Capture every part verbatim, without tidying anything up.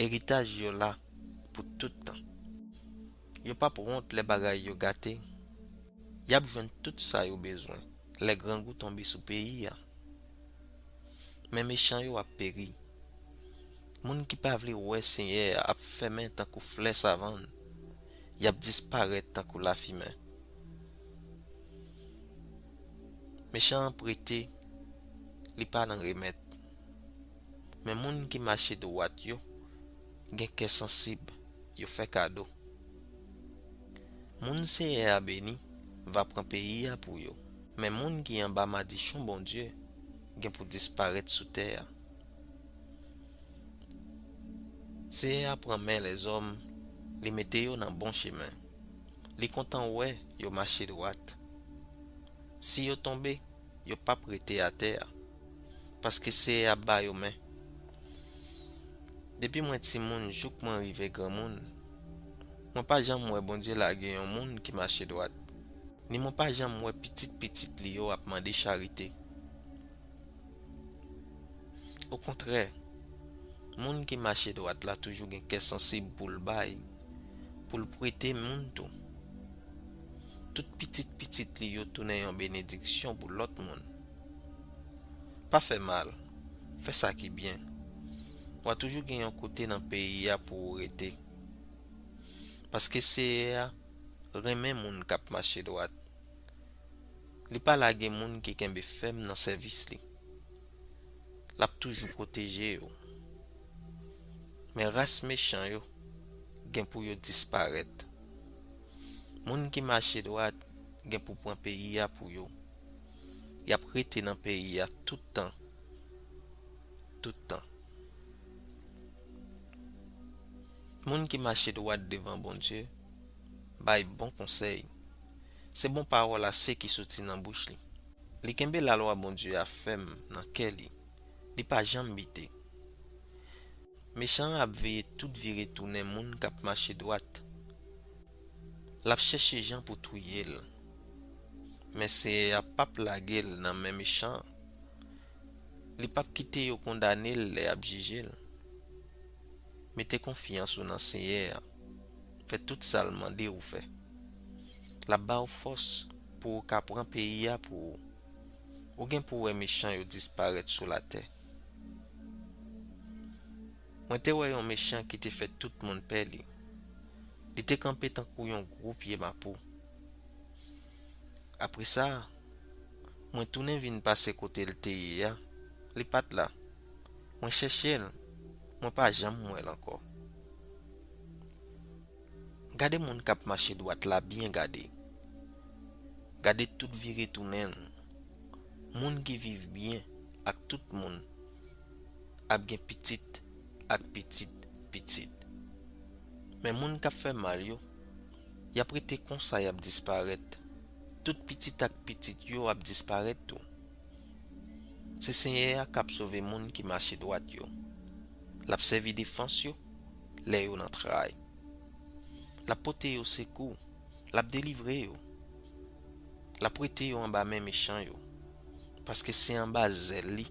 Eritaj yo la pou tout tan. Yo p ap wont lè bagay yo gate. Y ap jwenn tout sa yo bezwen lè grangou tonbe sou peyi a. Men mechan yo ap peri. Moun ki pa vle wè Senyè a ap fèmen tankou flè savann. Y ap disparèt tankou lafimen. Mechan an prete, li pa nan remèt. Men moun ki mache dwat yo gen kè sansib, yo fè kado. Moun Senyè a beni va pran peyi a pou yo, men moun ki anba madichon Bondye gen pou disparèt sou tè a. Senyè a pran men lèzòm, li mete yo nan bon chemen. Li kontan wè yo mache dwat. Si yo tonbe, yo p ap rete atè a, paske Senyè a ba yo men. Depi mwen timoun jouk mwen rive granmoun, mwen pa janm wè Bondye lage yon moun ki mache dwat, ni mwen pa janm wè pitit pitit li yo ap mande charite. Okontrè, moun ki mache dwat la toujou gen kè sansib pou l bay, pou l prete moun tou. Tout pitit pitit li yo tounen yon benediksyon pou lòt moun. Pa fè mal, fè sa ki byen. W a toujou gen yon kote nan peyi a pou ou rete. Paske Senyè a renmen moun k ap mache dwat. Li pa lage moun ki kenbe fèm nan sèvis li. L ap toujou pwoteje yo. Men ras mechan yo gen pou yo disparèt. Moun ki mache dwat gen pou pran peyi a pou yo. Y ap rete nan peyi a tout tan, tout tan. Moun ki mache dwat devan Bondye bay bon konsèy. Se bon pawòl ase ki soti nan bouch li. Li kenbe lalwa Bondye a fèm nan kè li. Li pa janm bite. Mechan an ap veye tout vire tounen moun k ap mache dwat. L ap chèche jan pou touye l. Men Senyè a p ap lage l nan men mechan an. Li p ap kite yo kondane l lè y ap jije l. Mete konfyans ou nan Senyè a. Fè tout sa l mande ou fè. L ap ba w fòs pou ou ka pran peyi a pou ou. Ou gen pou wè mechan yo disparèt sou latè. Mwen te wè yon mechan ki te fè tout moun pè li. Li te kanpe tankou yon gwo pye mapou. Apre sa, mwen tounen vin pase kote l te ye a. Li pa t la. Mwen chèche l, mwen pa janm wè l ankò. Gade moun k ap mache dwat la byen gade. Gade tout vire tounen l. Moun ki viv byen ak tout moun ap gen pitit ak pitit pitit. Men moun k ap fè mal yo, y ap rete konsa, y ap disparèt. Tout pitit ak pitit yo ap disparèt tou. Se Senyè a k ap sove moun ki mache dwat yo. L ap sèvi defans yo lè yo nan tray. L ap pote yo sekou. L ap delivre yo. L ap prete yo anba men mechan yo, paske se anba zèl li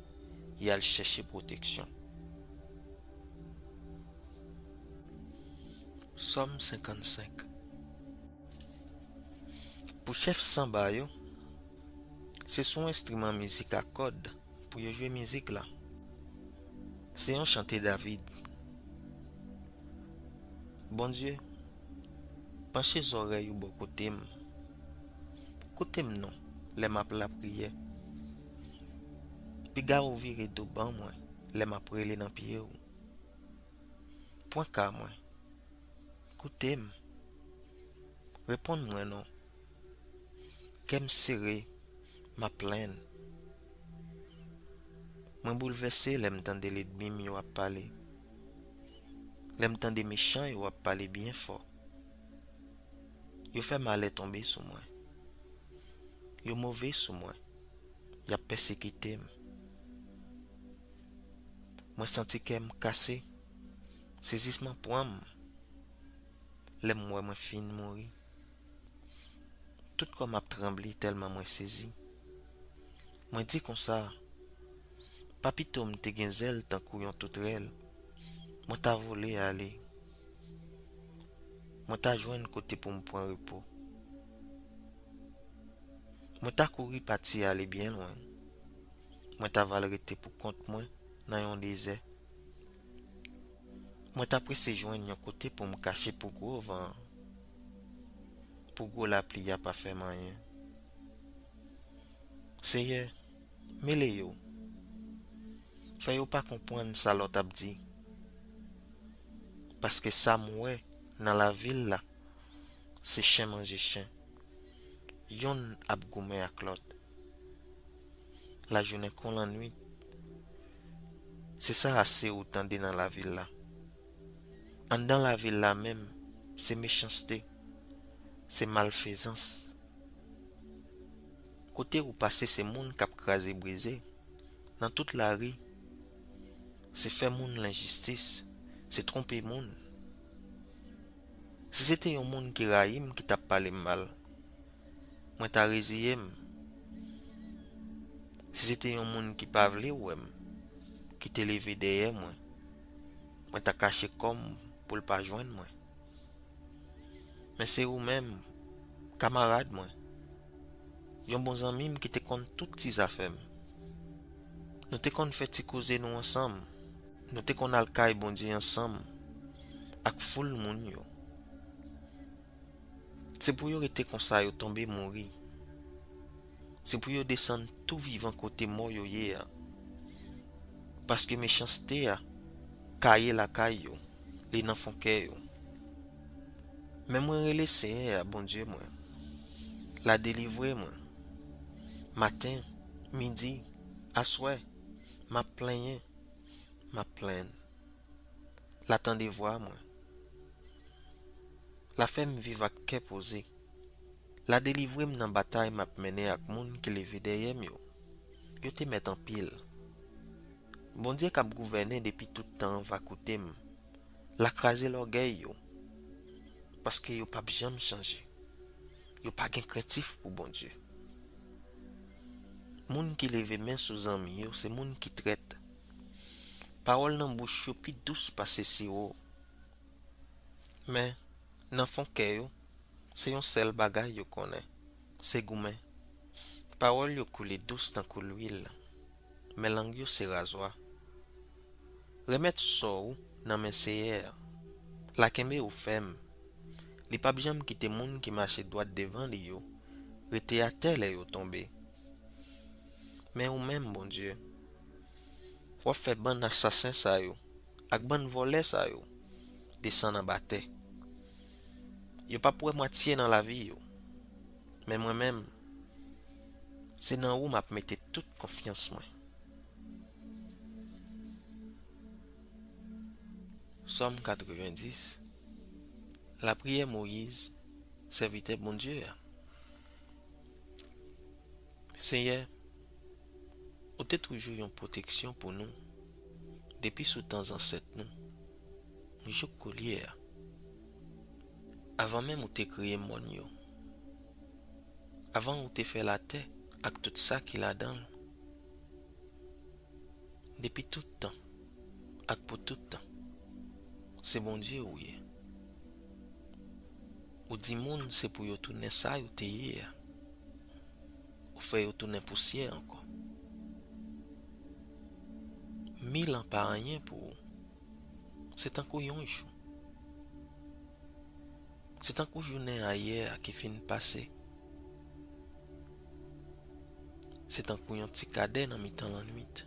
y al chèche pwoteksyon. Sòm senkannsenk. Pou chèf sanba yo, se sou enstriman mizik a kòd pou yo jwe mizik la. Se yon chante David. Bondye, panche zòrèy ou bò kote m. Koute m non, lè m ap lapriyè. Piga ou vire do ban mwen, lè m ap rele nan pye w. Pran ka mwen. Koute m. Reponn mwen non. Kè m sere, m ap plenn. Mwen boulvèse lè m tande lènmi m yo ap pale. Lè m tande mechan yo ap pale byen fò. Yo fè malè tonbe sou mwen. Yo move sou mwen. Y ap pèsekite m. Mwen santi kè m kase. Sezisman pran m lè m wè mwen fin mouri. Tout kò m ap tranble tèlman mwen sezi. Mwen di konsa, pa pito m te gen zèl tankou yon toutrèl, Mwen ta vole ale. Mwen ta jwenn kote pou m pran repo. Mwen ta kouri pati ale byen lwen. Mwen ta va al rete pou kont mwen nan yon dezè. Mwen ta prese jwenn yon kote pou m kache pou gwo van an, pou gwo lapli a pa fè m anyen. Seyè, mele yo. Fè yo pa konprann sa lòt ap di. Paske sa m wè nan lavil la, se chen manje chen. Yonn ap goumen ak lòt. Lajounen kon lannwit. Se sa ase ou tande nan lavil la. Anndan lavil la menm, se mechanste, se malfezans. Kote ou pase, se moun k ap kraze brize. Nan tout lari, se fè moun lenjistis, se twonpe moun. Si se te yon moun ki rayi m ki t ap pale m mal, mwen ta reziye m. Si se te yon moun ki pa vle wè m, ki te leve dèyè mwen, mwen ta kache kò m pou l pa jwenn mwen. Men se ou menm, kamarad mwen, yon bon zanmi m ki te konn tout ti zafè m. Nou te konn fè ti koze nou ansanm. Nou te konn al kay Bondye ansanm ak foul moun yo. Se pou yo rete konsa, yo tonbe mouri. Se pou yo desann tou vivan kote mò yo ye a. Paske mechanste a kaye lakay yo, li nan fon kè yo. Men mwen rele Seyè a, Bondye mwen. L a delivre mwen. Maten, midi, aswè, m ap plenyen, m ap plenn. L a tande vwa mwen. L a fè m viv ak kè poze. L a delivre m nan batay m ap mennen ak moun ki leve dèyè m yo. Yo te mèt anpil. Bondye k ap gouvènen depi tout tan an va koute m. L a kraze lògèy yo, paske yo p ap janm chanje. Yo pa gen krentif pou Bondye. Moun ki leve men sou zanmi yo se moun ki trèt. Pawòl nan bouch yo pi dous pase siwo. Men, nan fon kè yo, se yon sèl bagay yo konnen, se goumen. Pawòl yo koule dous tankou lwil, men lang yo se razwa. Remèt sò w nan men Seyè a. L a kenbe w fèm. Li p ap janm kite moun ki mache dwat devan li yo rete atè lè yo tonbe. Men ou menm, Bondye, w ap fè bann asasen sa yo ak bann vòlè sa yo desann anba tè. Yo p ap wè mwatye nan lavi yo. Men mwen menm, se nan ou m ap mete tout konfyans mwen. Sòm katrevenndis. Lapriyè Moyiz, sèvitè Bondye a. Senyè, ou te toujou yon pwoteksyon pou nou, depi sou tan zansèt nou, jouk koulye a. Avan menm ou te kreye mòn yo, avan ou te fè latè ak tout sa ki ladan l, depi tout tan ak pou tout tan, se Bondye ou ye. Ou di moun se pou yo tounen sa yo te ye a. Ou fè yo tounen pousyè ankò. Mil an pa anyen pou ou. Se tankou yon jou. Se tankou jounen ayè a ki fin pase. Se tankou yon ti kadè nan mitan lannwit.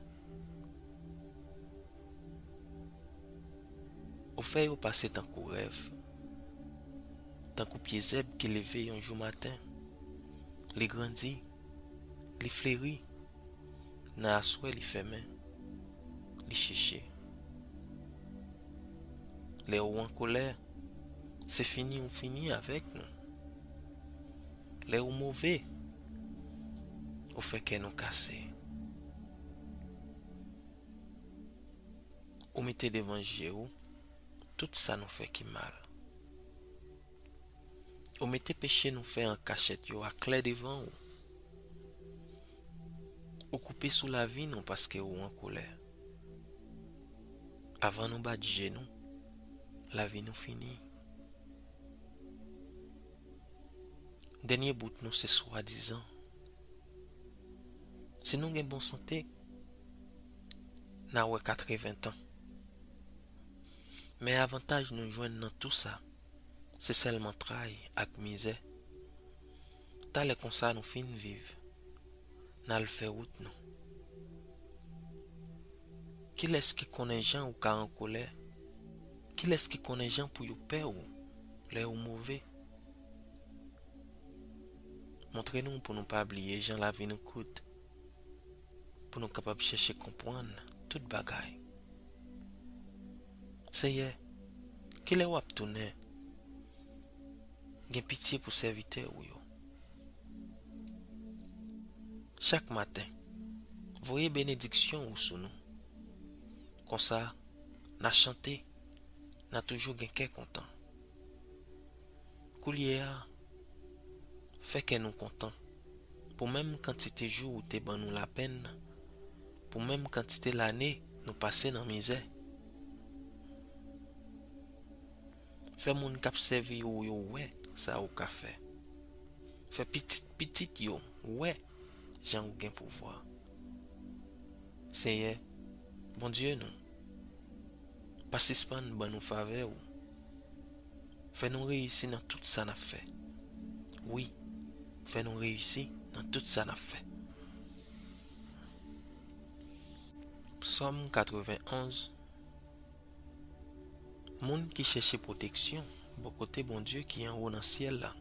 Ou fè yo pase tankou rèv, tankou pye zèb ki leve yon jou maten. Li grandi, li fleri, nan aswè li fèmen, li cheche. Lè ou an kolè, se fini ou fini avèk nou. Lè ou move, ou fè kè nou kase. Ou mete devan je ou tout sa nou fè ki mal. Ou mete peche nou fè an kachèt yo aklè devan ou. Ou koupe sou lavi nou paske ou an kolè. Avan nou bat je nou, lavi nou fini. Dènye bout nou se swadizan. Si nou gen bon sante, n a wè katreven tan. Men avantaj nou jwenn nan tou sa, se sèlman tray ak mizè. Talè konsa nou fin viv, n al fè wout nou. Kilès ki konnen jan ou ka an kolè? Kilès ki konnen jan pou yo pè ou lè ou move? Montre nou pou nou pa bliye jan lavi nou kout, pou nou kapab chèche konprann tout bagay. Seyè, kilè w ap tounen? Gen pitye pou sèvitè ou yo. Chak maten, voye benediksyon ou sou nou. Konsa, n a chante, n a toujou gen kè kontan. Koulye a, fè kè nou kontan pou menm kantite jou ou te ban nou lapenn, pou menm kantite lane nou pase nan mizè. Fè moun k ap sèvi ou yo wè sa ou ka fè. Fè pitit pitit yo wè jan ou gen pouvwa. Seyè, Bondye nou, pa sispann ban nou favè ou. Fè nou reyisi nan tout sa n ap fè. Wi, fè nou reyisi nan tout sa n ap fè. Sòm katrevenn onz. Moun ki chèche pwoteksyon bò kote Bondye ki anwo nan syèl la.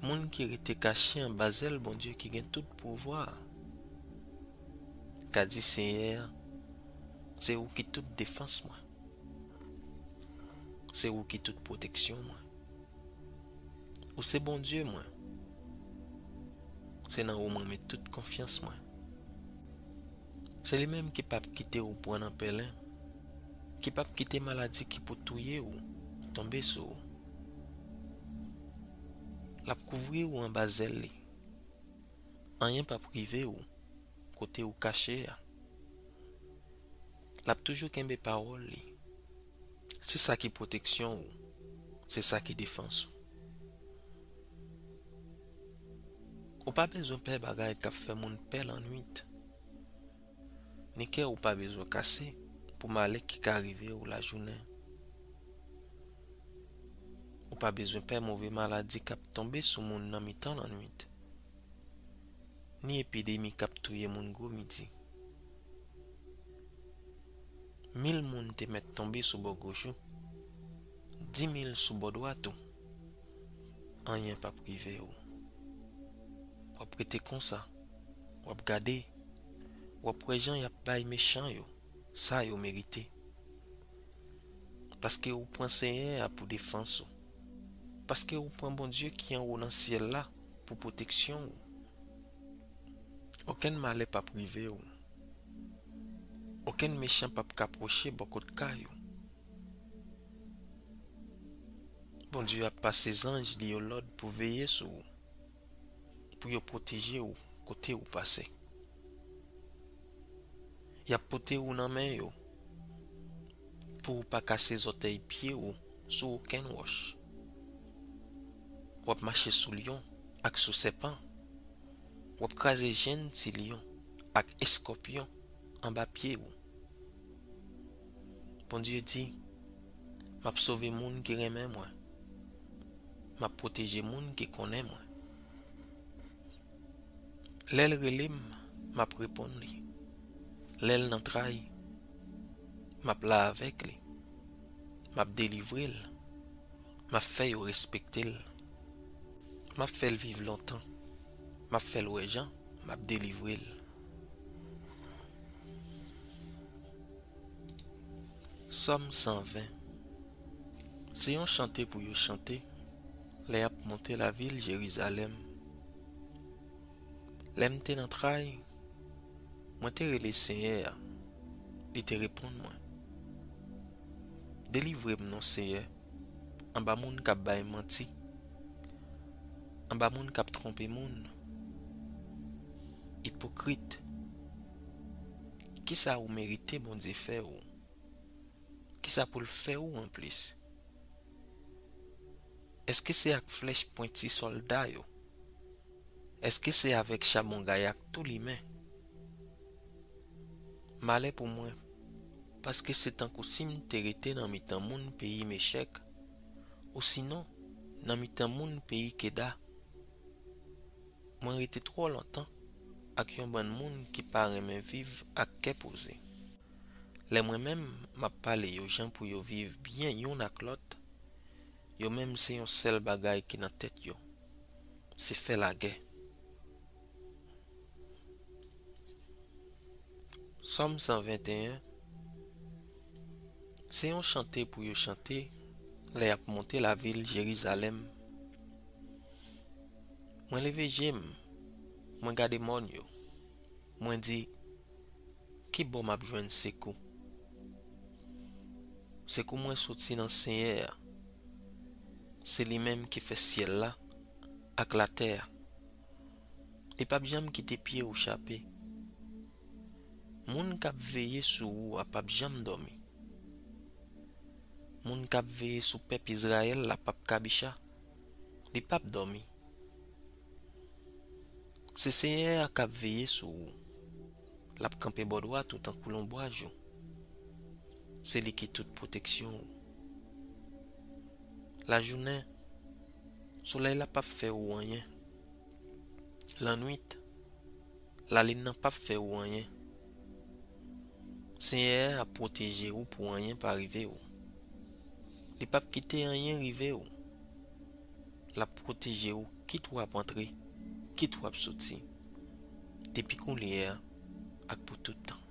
Moun ki rete kache anba zèl Bondye ki gen tout pouvwa a. Ka di Seyè a, se ou ki tout defans mwen. Se ou ki tout pwoteksyon mwen. Ou se Bondye mwen. Se nan ou mwen met tout konfyans mwen. Se li menm ki p ap kite ou pran nan pèlen, ki p ap kite maladi ki pou touye ou tonbe sou ou. L ap kouvri ou anba zèl li. Anyen p ap rive ou kote ou kache a. L ap toujou kenbe pawòl li. Se sa ki pwoteksyon ou, se sa ki defans ou. Ou pa bezwen pè bagay k ap fè moun pè lannwit, ni kè ou pa bezwen kase pou malè ki ka rive ou lajounen. Ou pa bezwen pè move maladi k ap tonbe sou moun nan mitan lannwit, ni epidemi k ap touye moun gwo midi. Mil moun te mèt tonbe sou bò goch ou, di mil sou bò dwat ou, anyen p ap rive ou. W ap rete konsa, w ap gade, w ap wè jan y ap bay mechan yo sa yo merite. Paske ou pran Seyè a pou defans ou. Paske ou pran Bondye ki anwo nan syèl la pou pwoteksyon ou. Okenn malè p ap rive ou. Okenn mechan p ap ka pwoche bò kot kay ou. Bondye ap pase zanj li yo lòd pou veye sou ou, pou yo pwoteje ou kote ou pase. Y ap pote ou nan men yo, pou ou pa kase zòtèy pye ou sou okenn wòch. W ap mache sou lyon ak sou sèpan. W ap kraze jenn ti lyon ak eskòpyon anba pye ou. Bondye di, m ap sove moun ki renmen mwen. M ap pwoteje moun ki konnen mwen. Lè l rele m, m ap reponn li. Lè l nan tray, m ap la avèk li. M ap delivre l. M ap fè yo respekte l. M ap fè l viv lontan. M ap fè l wè jan m ap delivre l. Sòm san ven. Se yon chante pou yo chante lè y ap monte lavil Jerizalèm. Lè m te nan tray, mwen te rele Seyè a, li te reponn mwen. Delivre m non Seyè, anba moun k ap bay manti, anba moun k ap twonpe moun, ipokrit, Kisa ou merite Bondye fè ou? Kisa pou l fè ou anplis? Èske se ak flèch pwenti sòlda yo? Èske se avèk chabon gayak tou limen? Malè pou mwen, paske se tankou si m te rete nan mitan moun peyi Mechèk, osinon nan mitan moun peyi Keda. Mwen rete twò lontan ak yon bann moun ki pa renmen viv ak kè poze. Lè mwen menm m ap pale yo jan pou yo viv byen youn ak lòt, yo menm se yon sèl bagay ki nan tèt yo, se fè lagè. Sòm san venteyen, se yon chante pou yo chante lè y ap monte lavil Jerizalèm. Mwen leve je m, mwen gade mòn yo, mwen di, ki bò m ap jwenn sekou? Sekou mwen soti nan Senyè a. Se li menm ki fè syèl la ak latè a. Li p ap janm kite pye w chape. Moun k ap veye sou ou a p ap janm dòmi. Moun k ap veye sou pèp Izrayèl la p ap kabicha. Li p ap dòmi. Se Senyè a k ap veye sou ou. L ap kanpe bò dwat ou tankou lonbraj ou. Se li ki tout pwoteksyon ou. Lajounen, solèy la p ap fè ou anyen. Lannwit, lalin nan p ap fè ou anyen. Senyè a ap pwoteje ou pou anyen pa rive ou. Li p ap kite anyen rive ou. L ap pwoteje ou kit w ap antre, kit w ap soti, depi kounye a ak pou tout tan.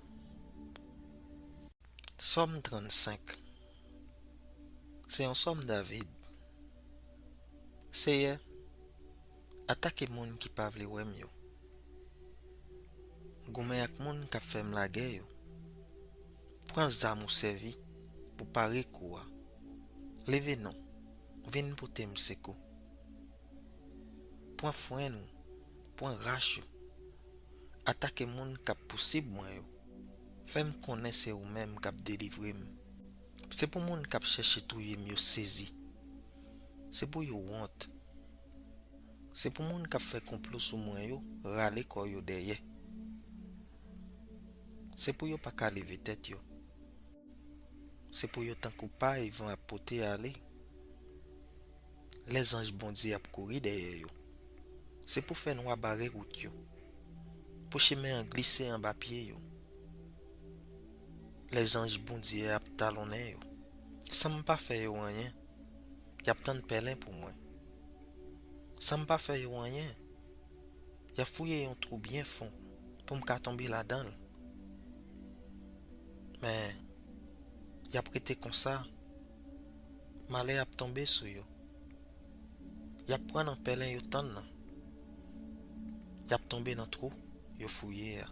Sòm trannsenk. Se yon sòm David. Seyè, atake moun ki pa vle wè m yo. Goumen ak moun k ap fè m lagè yo. Pran zam ou sèvi pou pare kou a. Leve non, vin pote m sekou. Pran frenn ou, pran rach ou. Atake moun k ap pousib mwen yo. Fè m konnen se ou menm k ap delivre m. Se pou moun k ap chèche touye m yo sezi. Se pou yo wont. Se pou moun k ap fè konplo sou mwen yo rale kò yo dèyè. Se pou yo pa ka leve tèt yo. Se pou yo tankou pay van ap pote ale. Lèzanj Bondye ap kouri dèyè yo. Se pou fènwa bare wout yo, pou chimen an glise anba pye yo. Lèzanj Bondye ap talonnen yo. San m pa fè yo anyen, y ap tann pèlen pou mwen. San m pa fè yo anyen, y ap fouye yon twou byen fon pou m ka tonbe ladan l. Men, y ap rete konsa, malè ap tonbe sou yo. Y ap pran nan pèlen yo tann nan. Y ap tonbe nan twou yo fouye a.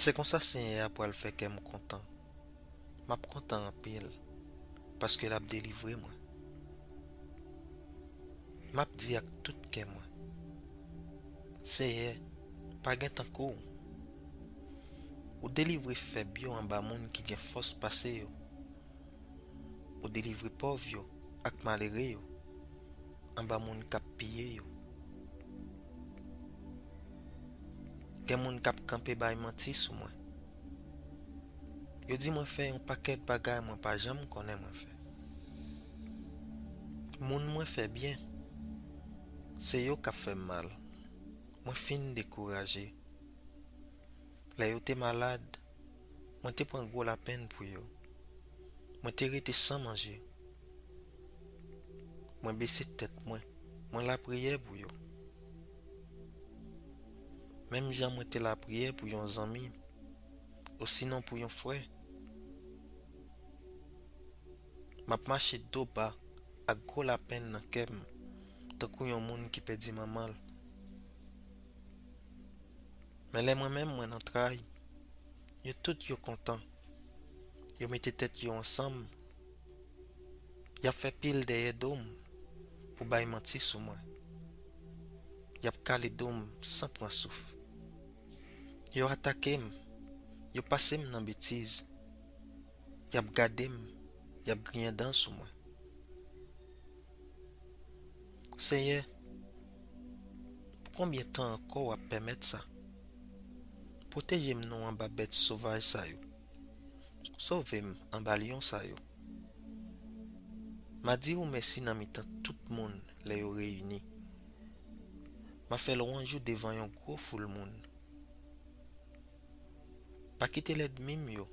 Se konsa Senyè a pral fè kè m kontan. M ap kontan anpil, paske l ap delivre mwen. M ap di ak tout kè mwen, Seyè, pa gen tankou w. Ou delivre fèb yo anba moun ki gen fòs pase yo. Ou delivre pòv yo ak malere yo anba moun k ap piye yo. Gen moun k ap kanpe bay manti sou mwen. Yo di mwen fè yon pakèt bagay mwen pa janm konnen mwen fè. Moun mwen fè byen, se yo k ap fè m mal. Mwen fin dekouraje. Lè yo te malad, mwen te pran gwo lapenn pou yo. Mwen te rete san manje. Mwen bese tèt mwen, mwen lapriyè pou yo. Menm jan mwen te lapriyè pou yon zanmi, osinon pou yon frè. M ap mache do ba ak gwo lapenn nan kè m, tankou yon moun ki pèdi manman l. Men lè mwen menm mwen nan tray, yo tout yo kontan. Yo mete tèt yo ansanm. Y ap fè pil dèyè do m pou bay manti sou mwen. Y ap kale do m san pran souf. Yo atake m, Yo pase m nan betiz. Y ap gade m, y ap griyen dan sou mwen. Senyè, pou konbyen tan ankò w ap pèmèt sa? Pwoteje m non anba bèt sovaj sa yo. Sove m anba lyon sa yo. M a di ou mèsi nan mitan tout moun lè yo reyini. M a fè lwanj ou devan yon gwo foul moun. Pa kite lènmi m yo,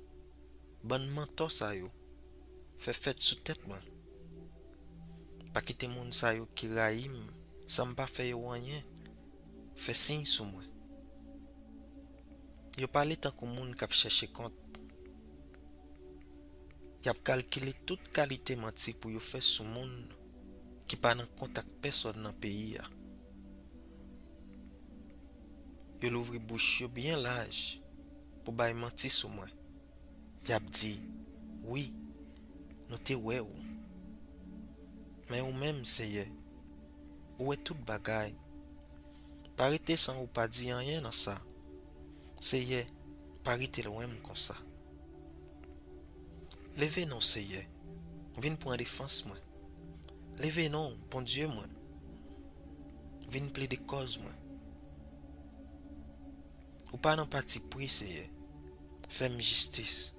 bann mantò sa yo, fè fèt sou tèt mwen. Pa kite moun sa yo ki rayi m san m pa fè yo anyen fè siy sou mwen. Yo pale tankou moun k ap chèche kont. Y ap kalkile tout kalite manti pou yo fè sou moun ki pa nan kont ak pèsonn nan peyi a. Yo louvri bouch yo byen laj pou bay manti sou mwen. Y ap di, "Wi, nou te wè w." Men ou menm, Senyè, ou wè tout bagay. Pa rete san ou pa di anyen nan sa. Senyè, pa rete lwen m konsa. Leve non, Senyè, vin pran defans mwen. Leve non, Bondye mwen, vin plede kòz mwen. Ou pa nan patipri, Senyè. Fè m jistis.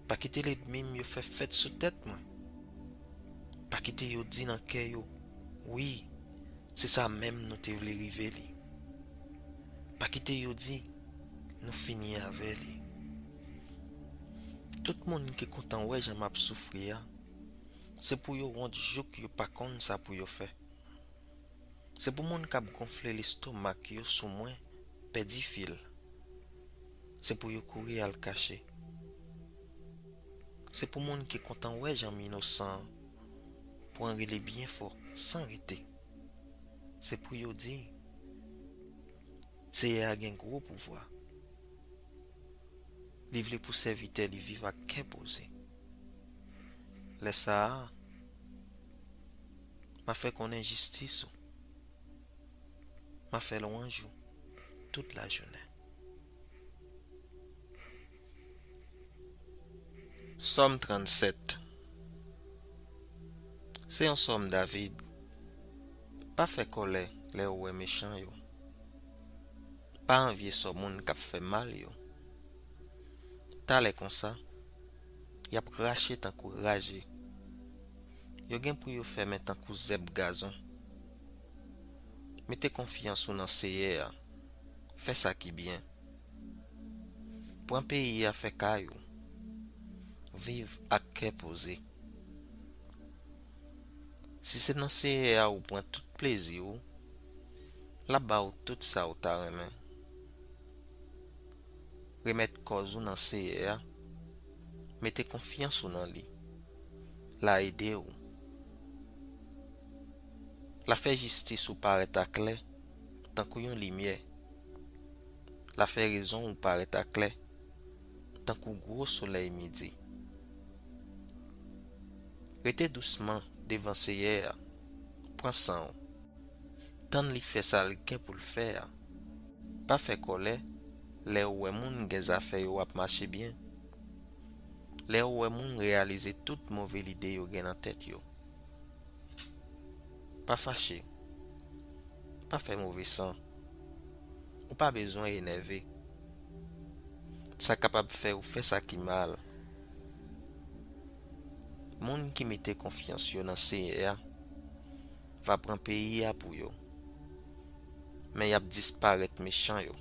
Pa kite lènmi m yo fè fèt sou tèt mwen. Pa kite yo di nan kè yo, "Wi, se sa menm nou te vle rive li." Pa kite yo di, "Nou fini avè li." Tout moun ki kontan wè jan m ap soufri a, se pou yo wont jouk yo pa konn sa pou yo fè. Se pou moun k ap gonfle lestomak yo sou mwen pèdi fil. Se pou yo kouri al kache. Se pou moun ki kontan wè jan m inosan an pran rele byen fò san rete. Se pou yo di, "Seyè a gen gwo pouvwa. Li vle pou sèvitè li viv ak kè poze." Lè sa a, m a fè konnen jistis ou. M a fè lwanj ou tout lajounen. Sòm trannsèt. Se yon sòm David. Pa fè kòlè lè w wè mechan yo. Pa anvye sò moun k ap fè mal yo. Talè konsa, y ap rache tankou raje. Yo gen pou yo fèmen tankou zèb gazon. Mete konfyans ou nan Seyè a. Fè sa ki byen. Pran peyi a fè kay ou. Viv ak kè poze. Si se nan Seyè a ou pran tout plezi ou, l ap ba ou tout sa ou ta renmen. Remèt kòz ou nan Seyè a, mete konfyans ou nan li. L a ede ou. L a fè jistis ou parèt aklè tankou yon limyè. L a fè rezon ou parèt aklè tankou gwo solèy midi. Rete dousman devan Seyè a, pran san ou. Tann li fè sa l gen pou l fè a. Pa fè kòlè lè ou wè moun gen zafè yo ap mache byen. Lè ou wè moun reyalize tout move lide yo gen nan tèt yo. Pa fache. Pa fè move san. Ou pa bezwen enève. Sa kapab fè ou fè sa ki mal. Moun ki mete konfyans yo nan Seyè a va pran peyi a pou yo. Men y ap disparèt mechan yo.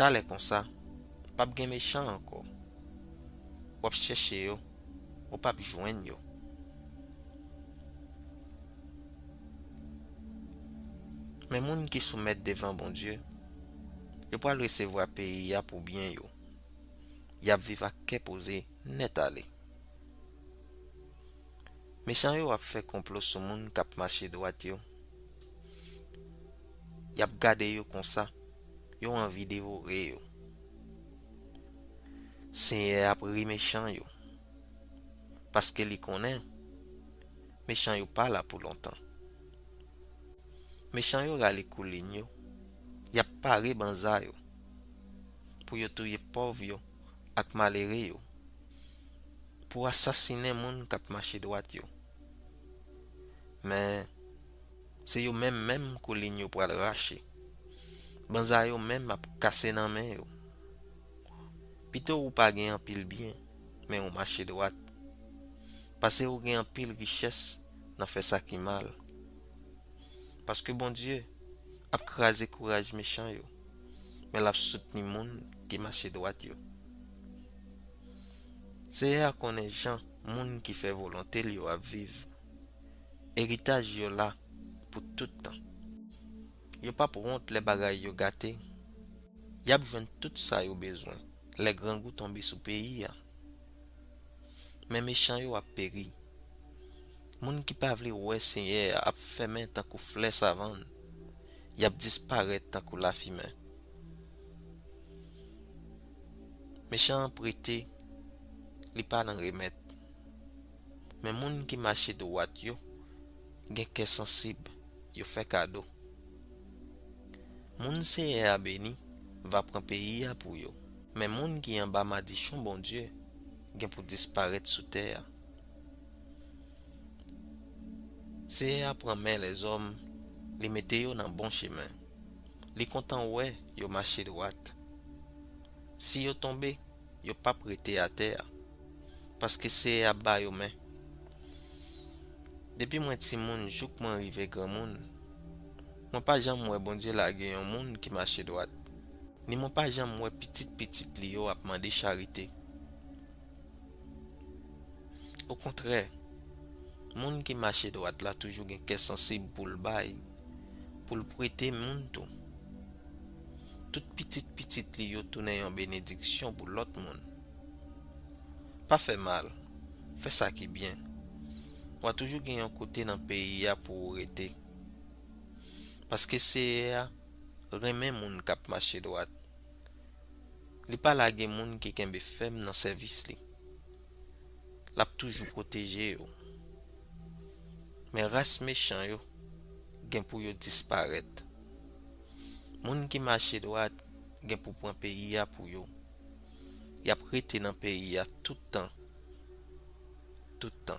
Talè konsa, p ap gen mechan ankò. W ap chèche yo, ou p ap jwenn yo. Men moun ki soumèt devan Bondye, yo pral resevwa peyi a pou byen yo. Y ap viv ak kè poze nèt ale. Mechan yo ap fè konplo sou moun k ap mache dwat yo. Y ap gade yo konsa, yo anvi devore yo. Senyè a ap ri mechan yo, paske li konnen mechan yo pa la pou lontan. Mechan yo rale koulin yo, y ap pare banza yo. pou yo touye pòv yo ak malere yo, pou asasinen moun k ap mache dwat yo. Men, se yo menm menm koulin yo pral rache. Banza yo menm ap kase nan men yo. Pito ou pa gen anpil byen, men ou mache dwat, pase ou gen anpil richès nan fè sa ki mal. Paske Bondye ap kraze kouraj mechan yo, men l ap soutni moun ki mache dwat yo. Seyè a konnen jan moun ki fè volonte l yo ap viv. Eritaj yo la pou tout tan. Yo p ap wont lè bagay yo gate. Y ap jwenn tout sa yo bezwen lè grangou tonbe sou peyi a. Men mechan yo ap peri. Moun ki pa vle wè Seyè a ap fèmen tankou flè savann. Y ap disparèt tankou lafimen. Mechan an prete, li pa nan remèt. Men moun ki mache dwat yo gen kè sansib, yo fè kado. Moun Seyè a beni va pran peyi a pou yo, men moun ki anba madichon Bondye gen pou disparèt sou tè a. Seyè a pran men lèzòm, li mete yo nan bon chemen. Li kontan wè yo mache dwat. Si yo tonbe, yo p ap rete atè a, paske Seyè a ba yo men. Depi mwen timoun jouk mwen rive granmoun, mwen pa janm wè Bondye lage yon moun ki mache dwat, ni mwen pa janm wè pitit pitit li yo ap mande charite. Okontrè, moun ki mache dwat la toujou gen kè sansib pou l bay, pou l prete moun tou. Tout pitit pitit li yo tounen yon benediksyon pou lòt moun. Pa fè mal, fè sa ki byen. W a toujou gen yon kote nan peyi a pou ou rete. Paske Seyè a renmen moun k ap mache dwat. Li pa lage moun ki kenbe fèm nan sèvis li. L ap toujou pwoteje yo. Men ras mechan yo gen pou yo disparèt. Moun ki mache dwat gen pou pran peyi a pou yo. Y ap rete nan peyi a tout tan. Tout tan.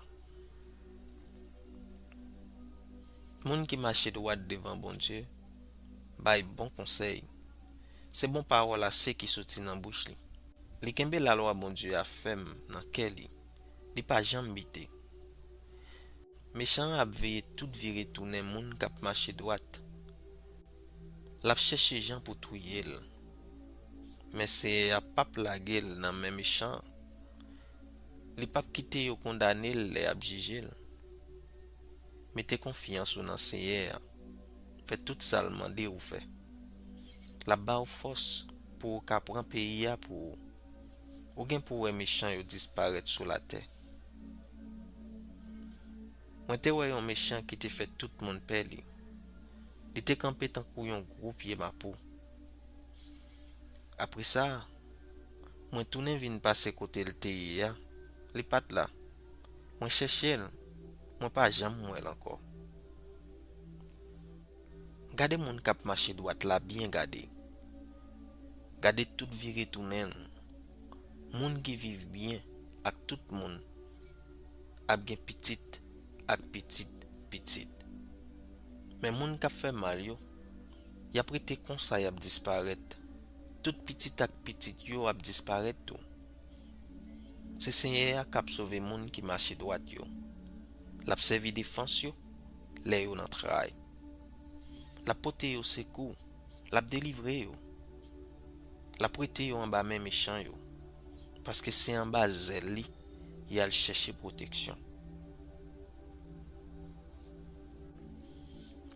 Moun ki mache dwat devan Bondye bay bon konsèy. Se bon pawòl ase ki soti nan bouch li. Li kenbe lalwa Bondye a fèm nan kè li. Li pa janm bite. Mechan an ap veye tout vire tounen moun k ap mache dwat. L ap chèche jan pou touye l. Men Seyè a p ap lage l nan men mechan an. Li p ap kite yo kondane l lè y ap jije l. Mete konfyans ou nan Seyè a. Fè tout sa l mande ou fè. L ap ba w fòs pou ou ka pran peyi a pou ou. Ou gen pou wè mechan yo disparèt sou latè. Mwen te wè yon mechan ki te fè tout moun pè li. Li te kanpe tankou yon gwo pye mapo. Apre sa, mwen tounen vin pase kote l te ye a. Li pa t la. Mwen chèche l, mwen pa janm wè l ankò. Gade moun k ap mache dwat la byen gade. Gade tout vire tounen l. Moun ki viv byen ak tout moun ap gen pitit ak pitit pitit. Men moun k ap fè mal yo, y ap rete konsa, y ap disparèt. Tout pitit ak pitit yo ap disparèt tou. Se Seyè a k ap sove moun ki mache dwat yo. L ap sèvi defans yo lè yo nan tray. L ap pote yo sekou. L ap delivre yo. L ap prete yo anba men mechan yo, paske se anba zèl li y al chèche pwoteksyon.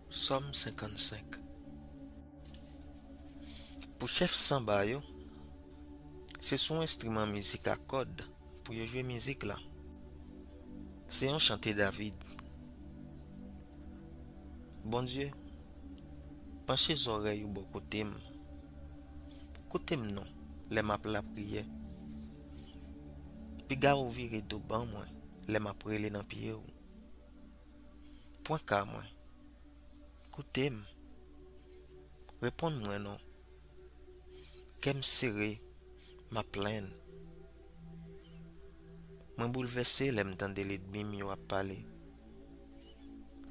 Sòm senkannsenk. Pou chèf sanba yo, se sou enstriman mizik a kòd pou yo jwe mizik la. Se yon chante David. Bondye, panche zòrèy ou bò kote m. Koute m non lè m ap lapriyè. Piga ou vire do ban mwen lè m ap rele nan pye w. Pran ka mwen. Koute m. Reponn mwen non. Kè m sere M ap plenn. Mwen boulvèse lè m tande lènmi m yo ap pale.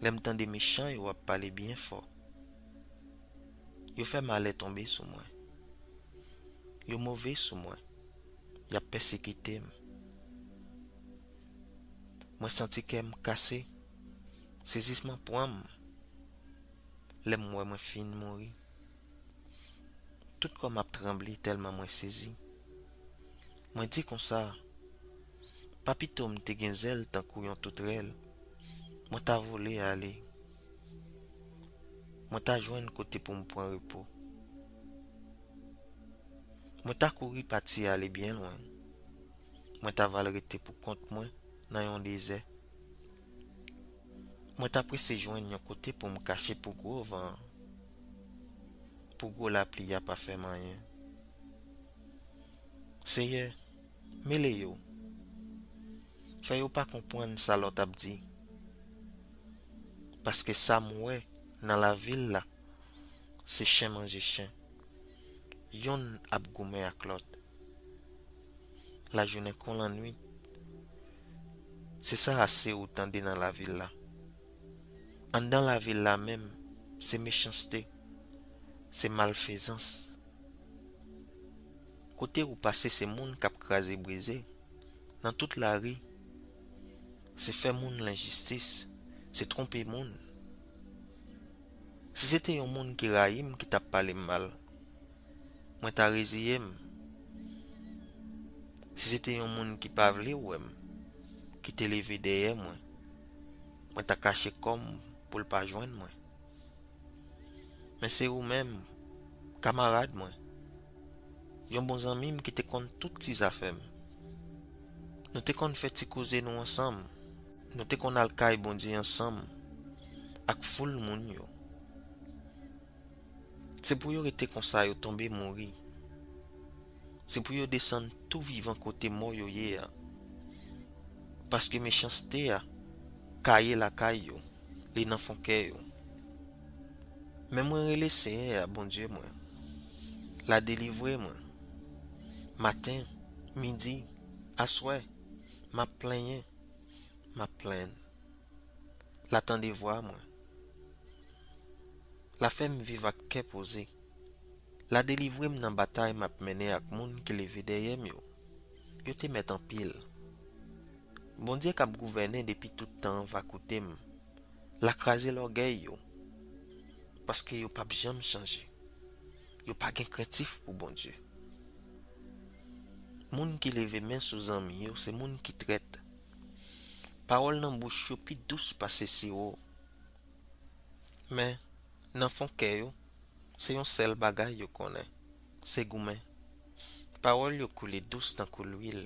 Lè m tande mechan yo ap pale byen fò. Yo fè malè tonbe sou mwen. Yo move sou mwen. Y ap pèsekite m. Mwen santi kè m kase. Sezisman pran m lè m wè mwen fin mouri. Tout kò m ap tranble tèlman mwen sezi. Mwen di konsa, pa pito m te gen zèl tankou yon toutrèl, mwen ta vole ale. Mwen ta jwenn kote pou m pran repo. Mwen ta kouri pati ale byen lwen. Mwen ta va al rete pou kont mwen nan yon dezè. Mwen ta prese jwenn yon kote pou m kache pou gwo van an, pou gwo lapli a pa fè m anyen. Seyè, mele yo. Fè yo pa konprann sa lòt ap di. Paske sa m wè nan lavil la, se chen manje chen. Yonn ap goumen ak lòt. Lajounen kon lannwit. Se sa ase ou tande nan lavil la. Anndan lavil la menm, se mechanste, se malfezans. Kote ou pase, se moun k ap kraze brize. Nan tout lari, se fè moun lenjistis, se twonpe moun. Si se te yon moun ki rayi m ki t ap pale m mal, mwen ta reziye m. Si se te yon moun ki pa vle wè m, ki te leve dèyè mwen, mwen ta kache kò m pou l pa jwenn mwen. Men se ou menm, kamarad mwen, yon bon zanmi m ki te konn tout ti zafè m. Nou te konn fè ti koze nou ansanm. Nou te konn al kay Bondye ansanm ak foul moun yo. Se pou yo rete konsa, yo tonbe mouri. Se pou yo desann tou vivan kote mò yo ye a. Paske mechanste a kaye lakay yo, li nan fon kè yo. Men mwen rele Seyè a, Bondye mwen. L a delivre mwen. Maten, midi, aswè, m ap plenyen, m ap plenn. L a tande vwa mwen. L a fè m viv ak kè poze. L a delivre m nan batay m ap mennen ak moun ki leve dèyè m yo. Yo te mèt anpil. Bondye k ap gouvène depi tout tan an va koute m. L a kraze lògèy yo, paske yo p ap janm chanje. Yo pa gen krentif pou Bondye. Moun ki leve men sou zanmi yo se moun ki trèt. Pawòl nan bouch yo pi dous pase siwo. Men, nan fon kè yo, se yon sèl bagay yo konnen, se goumen. Pawòl yo koule dous tankou lwil,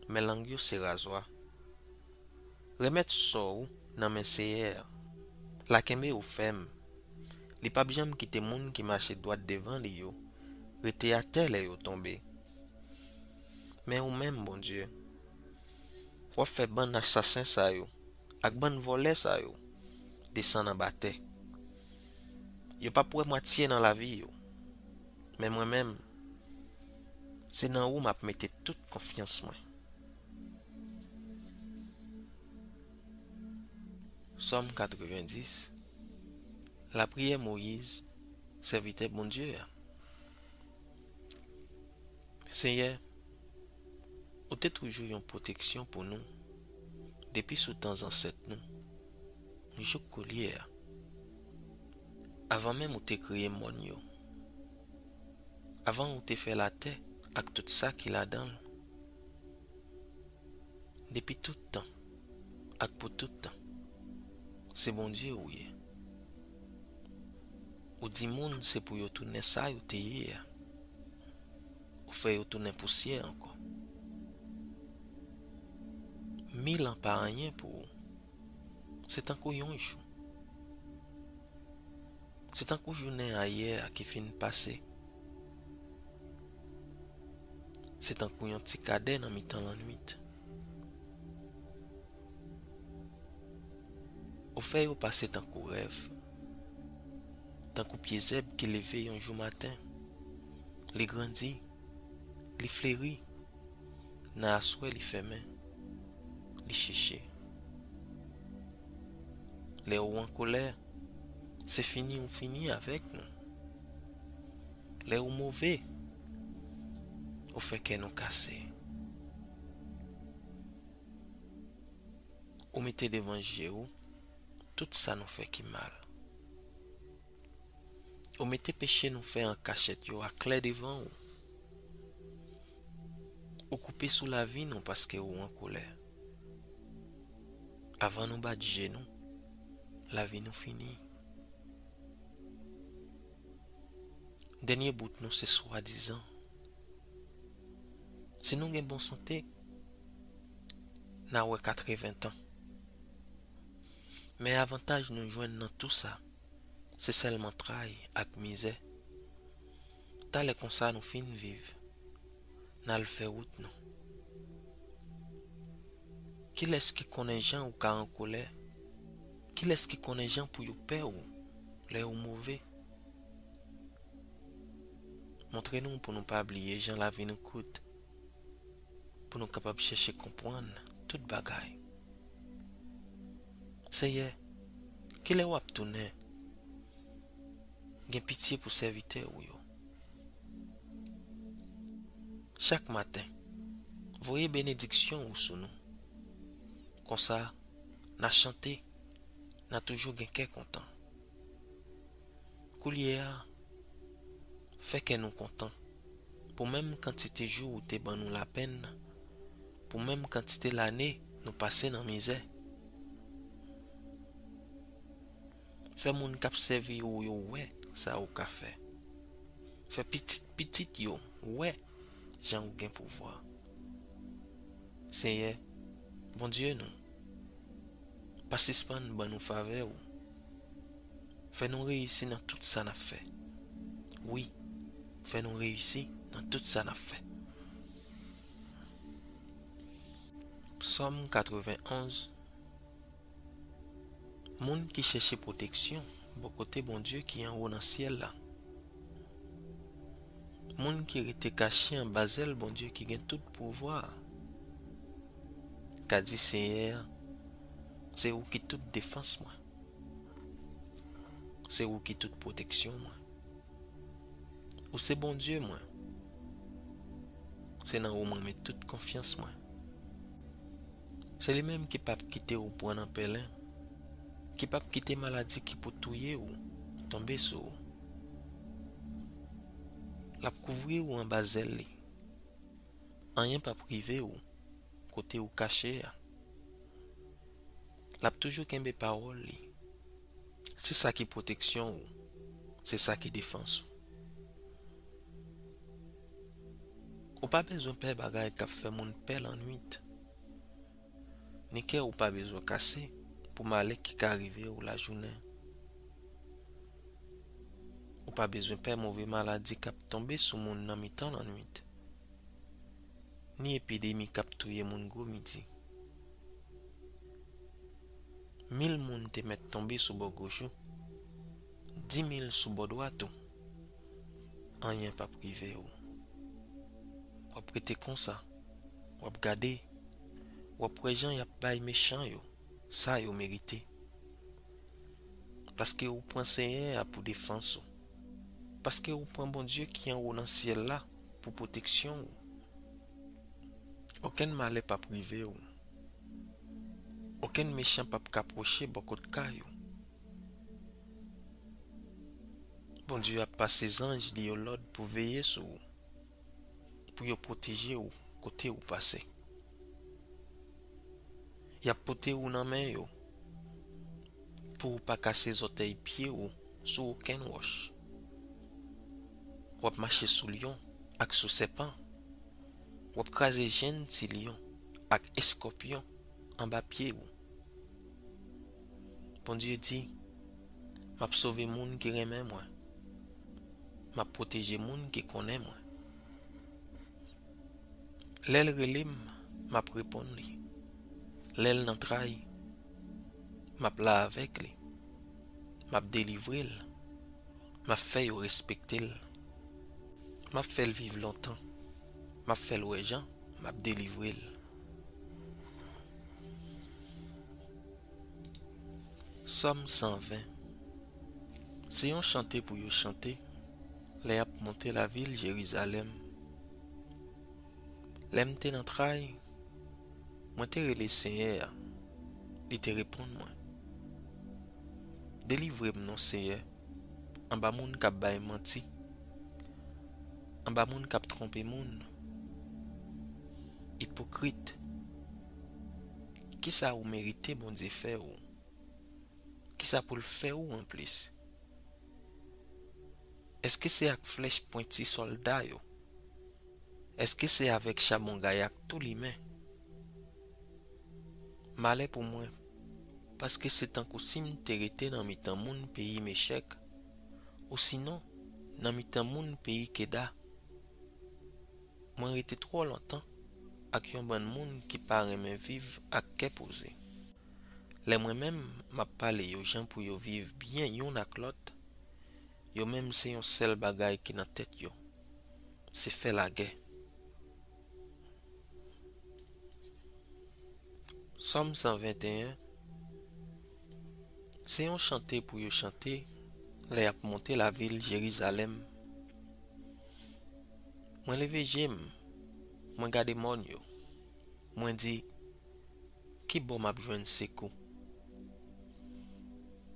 men lang yo se razwa. Remèt sò ou nan men Seyè a. L a kenbe ou fèm. Li p ap janm kite moun ki mache dwat devan li yo rete atè lè yo tonbe. Men ou menm, Bondye, w ap fè bann asasen sa yo ak bann vòlè sa yo desann anba tè. Yo p ap wè mwatye nan lavi yo. Men mwen menm, se nan ou m ap mete tout konfyans mwen. Sòm katrevenndis. Lapriyè Moyiz, sèvitè Bondye a. Seyè, ou te toujou yon pwoteksyon pou nou, depi sou tan zansèt nou, jouk koulye a. Avan menm ou te kreye mòn yo, avan ou te fè latè ak tout sa ki ladan l, depi tout tan ak pou tout tan, se Bondye ou ye. Ou di moun se pou yo tounen sa yo te ye a. Ou fè yo tounen pousyè ankò. Mil an pa anyen pou ou. Se tankou yon jou. Se tankou jounen ayè a ki fin pase. Se tankou yon ti kadè nan mitan lannwit. Ou fè yo pase tankou rèv, tankou pye zèb ki leve yon jou maten. Li grandi, Li fleri, nan aswè li fèmen, li cheche. Lè ou an kolè, se fini ou fini avèk nou. Lè ou move, ou fè kè nou kase. Ou mete devan je ou tout sa nou fè ki mal. Ou mete peche nou fè an kachèt yo aklè devan ou. Ou koupe sou lavi nou paske ou an kolè. Avan nou bat je nou, lavi nou fini. Dènye bout nou se swadizan. Si nou gen bon sante, n a wè katreven tan. Men avantaj nou jwenn nan tou sa, se sèlman tray ak mizè. Talè konsa nou fin viv, n al fè wout nou. Kilès ki konnen jan ou ka an kolè? Kilès ki konnen jan pou yo pè ou lè ou move? Montre nou pou nou pa bliye jan lavi nou kout, pou nou kapab chèche konprann tout bagay. Seyè, kilè w ap tounen? Gen pitye pou sèvitè ou yo. Chak maten, voye benediksyon ou sou nou. Konsa, n a chante, n a toujou gen kè kontan. Koulye a, fè kè nou kontan pou menm kantite jou ou te ban nou lapenn, pou menm kantite lane nou pase nan mizè. Fè moun k ap sèvi ou yo wè sa ou ka fè. Fè pitit pitit yo wè jan ou gen pouvwa. Seyè, Bondye nou, pa sispann ban nou favè ou. Fè nou reyisi nan tout sa n ap fè. Wi, fè nou reyisi nan tout sa n ap fè. Sòm katreven onz. Moun ki chèche pwoteksyon bò kote Bondye ki anwo nan syèl la. Moun ki rete kache anba zèl Bondye ki gen tout pouvwa a. Ka di Seyè a, se ou ki tout defans mwen. Se ou ki tout pwoteksyon mwen. Ou se Bondye mwen. Se nan ou mwen met tout konfyans mwen. Se li menm ki p ap kite ou pran nan pèlen, ki p ap kite maladi ki pou touye ou tonbe sou ou. L ap kouvri ou anba zèl li. Anyen p ap rive ou kote ou kache a. L ap toujou kenbe pawòl li. Se sa ki pwoteksyon ou, se sa ki defans ou. Ou pa bezwen pè bagay k ap fè moun pè lannwit, ni kè ou pa bezwen kase pou malè ki ka rive ou lajounen. Ou pa bezwen pè move maladi k ap tonbe sou moun nan mitan lannwit, ni epidemi k ap touye moun gwo midi. Mil moun te mèt tonbe sou bò goch ou, di mil sou bò dwat ou, anyen p ap rive ou. W ap rete konsa, w ap gade, w ap wè jan y ap bay mechan yo sa yo merite. Paske ou pran Seyè a pou defans ou. Paske ou pran Bondye ki anwo nan syèl la pou pwoteksyon ou. Okenn malè p ap rive ou. Okenn mechan p ap ka pwoche bò kot kay ou. Bondye ap pase zanj li yo lòd pou veye sou ou, pou yo pwoteje ou kote ou pase. Y ap pote ou nan men yo, pou ou pa kase zòtèy pye ou sou okenn wòch. W ap mache sou lyon ak sou sèpan. W ap kraze jenn ti lyon ak eskòpyon anba pye ou. Bondye di, m ap sove moun ki renmen mwen. M ap pwoteje moun ki konnen mwen. Lè l rele m, m ap reponn li. Lè l nan tray, m ap la avèk li. M ap delivre l. M ap fè yo respekte l. M ap fè l viv lontan. M ap fè l wè jan m ap delivre l. Sòm san ven. Se yon chante pou yo chante lè y ap monte lavil Jerizalèm. Lè m te nan tray, mwen te rele Senyè a, li te reponn mwen. Delivre m non, Senyè, anba moun k ap bay manti, anba moun k ap twonpe moun. Ipokrit, kisa ou merite Bondye fè ou? Kisa pou l fè ou anplis? Èske se ak flèch pwenti sòlda yo? Èske se avèk chabon gay ak tou limen? Malè pou mwen, paske se tankou si m te rete nan mitan moun peyi Mechèk, osinon nan mitan moun peyi Keda. Mwen rete twò lontan ak yon bann moun ki pa renmen viv ak kè poze. Lè mwen menm m ap pale yo jan pou yo viv byen youn ak lòt, yo menm se yon sèl bagay ki nan tèt yo, se fè lagè. Sòm san venteyen. Se yon chante pou yo chante lè y ap monte lavil Jerizalèm. Mwen leve je m, mwen gade mòn yo. Mwen di, ki bò m ap jwenn sekou?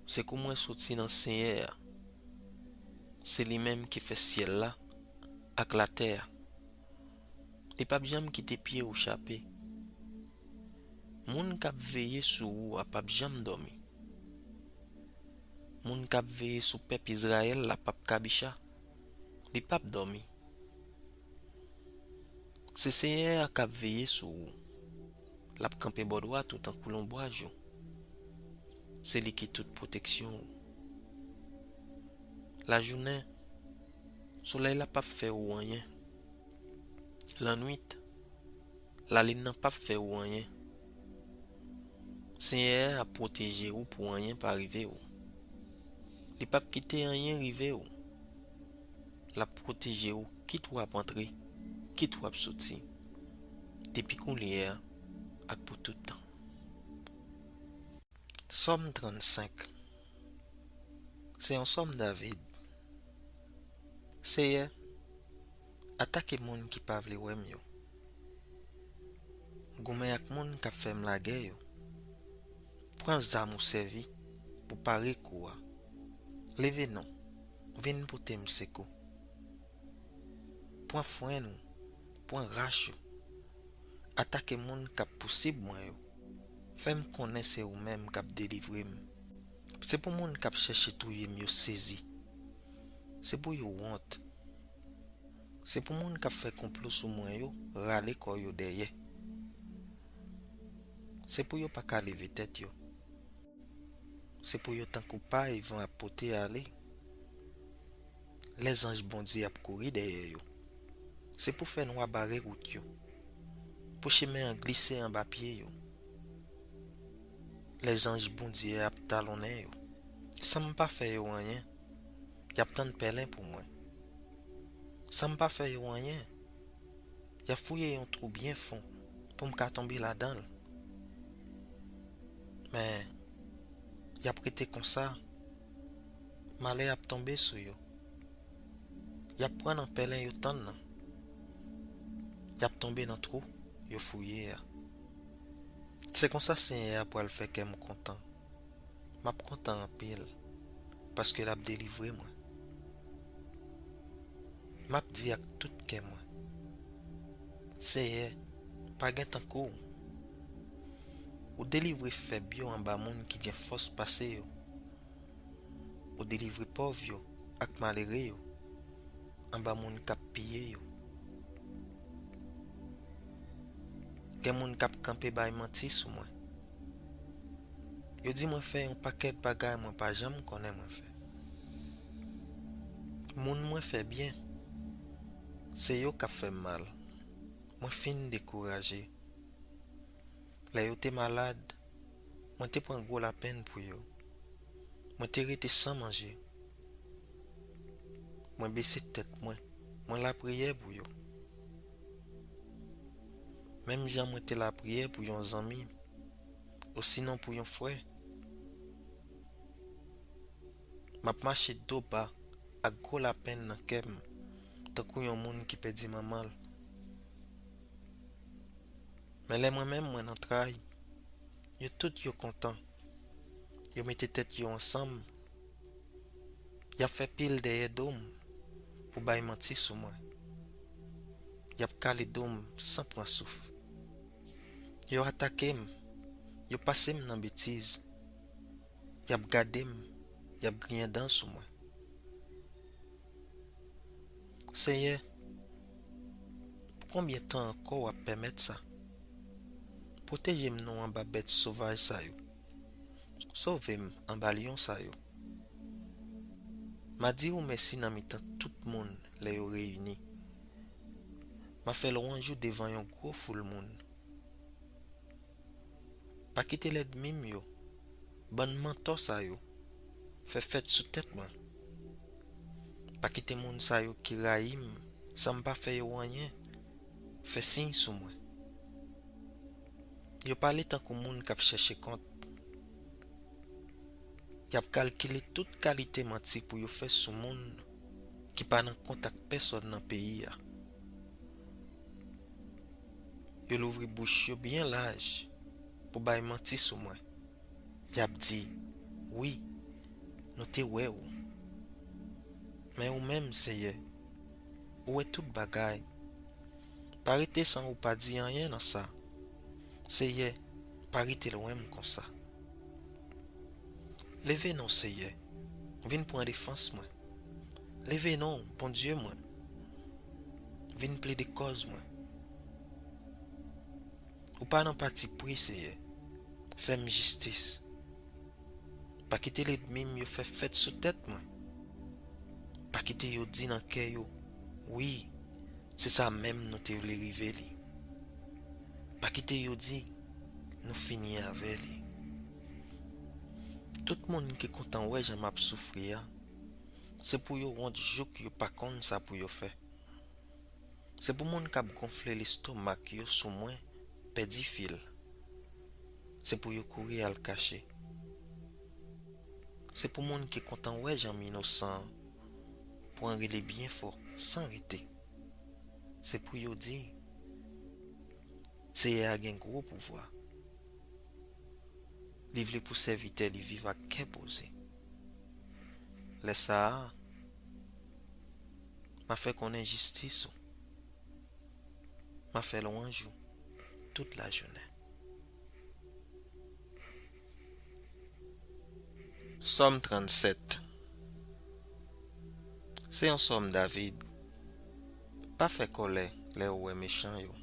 Sekou mwen soti nan Senyè a. Se li menm ki fè syèl la ak latè a. Li p ap janm kite pye w chape. Moun k ap veye sou ou a p ap janm dòmi. Moun k ap veye sou pèp Izrayèl la p ap kabicha. Li p ap dòmi. Se Senyè a k ap veye sou ou. L ap kanpe bò dwat ou tankou lonbraj ou. Se li ki tout pwoteksyon ou. Lajounen, solèy la p ap fè ou anyen. Lannwit, lalin nan p ap fè ou anyen. Senyè a ap pwoteje ou pou anyen pa rive ou. Li p ap kite anyen rive ou. L ap pwoteje ou kit w ap antre, kit w ap soti, depi kounye a ak pou tout tan. Sòm trannsenk. Se yon sòm David. Seyè, atake moun ki pa vle wè m yo. Goumen ak moun k ap fè m lagè yo. Pran zam ou sèvi pou pare kou a. Leve non, vin pote m sekou. Pran frenn ou, pran rach ou. Atake moun k ap pousib mwen yo. Fè m konnen se ou menm k ap delivre m. Se pou moun k ap chèche touye m yo sezi. Se pou yo wont. Se pou moun k ap fè konplo sou mwen yo rale kò yo dèyè. Se pou yo pa ka leve tèt yo. Se pou yo tankou pay van ap pote ale. Lèzanj Bondye ap kouri dèyè yo. Se pou fè nwa bare wout yo, pou chimen an glise anba pye yo. Lèzanj Bondye ap talonnen yo. San m pa fè yo anyen, y ap tann pèlen pou mwen. San m pa fè yo anyen, y ap fouye yon twou byen fon pou m ka tonbe ladan l. Men, y ap rete konsa, malè ap tonbe sou yo. Y ap pran nan pèlen yo tann nan. Y ap tonbe nan twou yo fouye a. Se konsa Senyè a pral fè kè m kontan. M ap kontan anpil, paske l ap delivre mwen. M ap di ak tout kè mwen, Seyè, pa gen tankou w. Ou delivre fèb yo anba moun ki gen fòs pase yo. Ou delivre pòv yo ak malere yo anba moun k ap piye yo. Gen moun k ap kanpe bay manti sou mwen. Yo di mwen fè yon pakèt bagay mwen pa janm konnen mwen fè. Moun mwen fè byen, se yo k ap fè m mal. Mwen fin dekouraje. Lè yo te malad, mwen te pran gwo lapenn pou yo. Mwen te rete san manje. Mwen bese tèt mwen, mwen lapriyè pou yo. Menm jan mwen te lapriyè pou yon zanmi, osinon pou yon frè, m ap mache do ba ak gwo lapenn nan kè m, tankou yon moun ki pèdi manman l. Men lè mwen menm mwen nan tray, yo tout yo kontan. Yo mete tèt yo ansanm. Y ap fè pil dèyè do m pou bay manti sou mwen. Y ap kale do m san pran souf. Yo atake m, yo pase m nan betiz. Y ap gade m, y ap griyen dan sou mwen. Senyè, pou konbyen tan ankò w ap pèmèt sa? Pwoteje m non anba bèt sovaj sa yo. Sove m anba lyon sa yo. M a di w mèsi nan mitan tout moun lè yo reyini. M a fè lwanj ou devan yon gwo foul moun. Pa kite lènmi m yo, bann mantò sa yo, fè fèt sou tèt mwen. Pa kite moun sa yo ki rayi m san m pa fè yo anyen fè siy sou mwen. Yo pale tankou moun k ap chèche kont. Y ap kalkile tout kalite manti pou yo fè sou moun ki pa nan kont ak pèsonn nan peyi a. Yo louvri bouch yo byen laj pou bay manti sou mwen. Y ap di, "Wi, nou te wè w." Men ou menm, Senyè, ou wè tout bagay. Pa rete san ou pa di anyen nan sa. Senyè, pa rete lwen m konsa. Leve non, Senyè, vin pran defans mwen. Leve non, Bondye mwen, vin plede kòz mwen. Ou pa nan patipri, Senyè, fè m jistis. Pa kite lènmi m yo fè fèt sou tèt mwen. Pa kite yo di nan kè yo, "Wi, se sa menm nou te vle rive li." Pa kite yo di, "Nou fini avè li." Tout moun ki kontan wè jan m ap soufri a, se pou yo wont jouk yo pa konn sa pou yo fè. Se pou moun k ap gonfle lestomak yo sou mwen pèdi fil. Se pou yo kouri al kache. Se pou moun ki kontan wè jan m inosan an pran rele byen fò san rete. Se pou yo di, "Seyè a gen gwo pouvwa. Li vle pou sèvitè li viv ak kè poze." Lè sa a, m a fè konnen jistis ou. M a fè lwanj ou tout lajounen. Sòm trannsèt. Se yon sòm David. Pa fè kòlè lè ou wè mechan yo.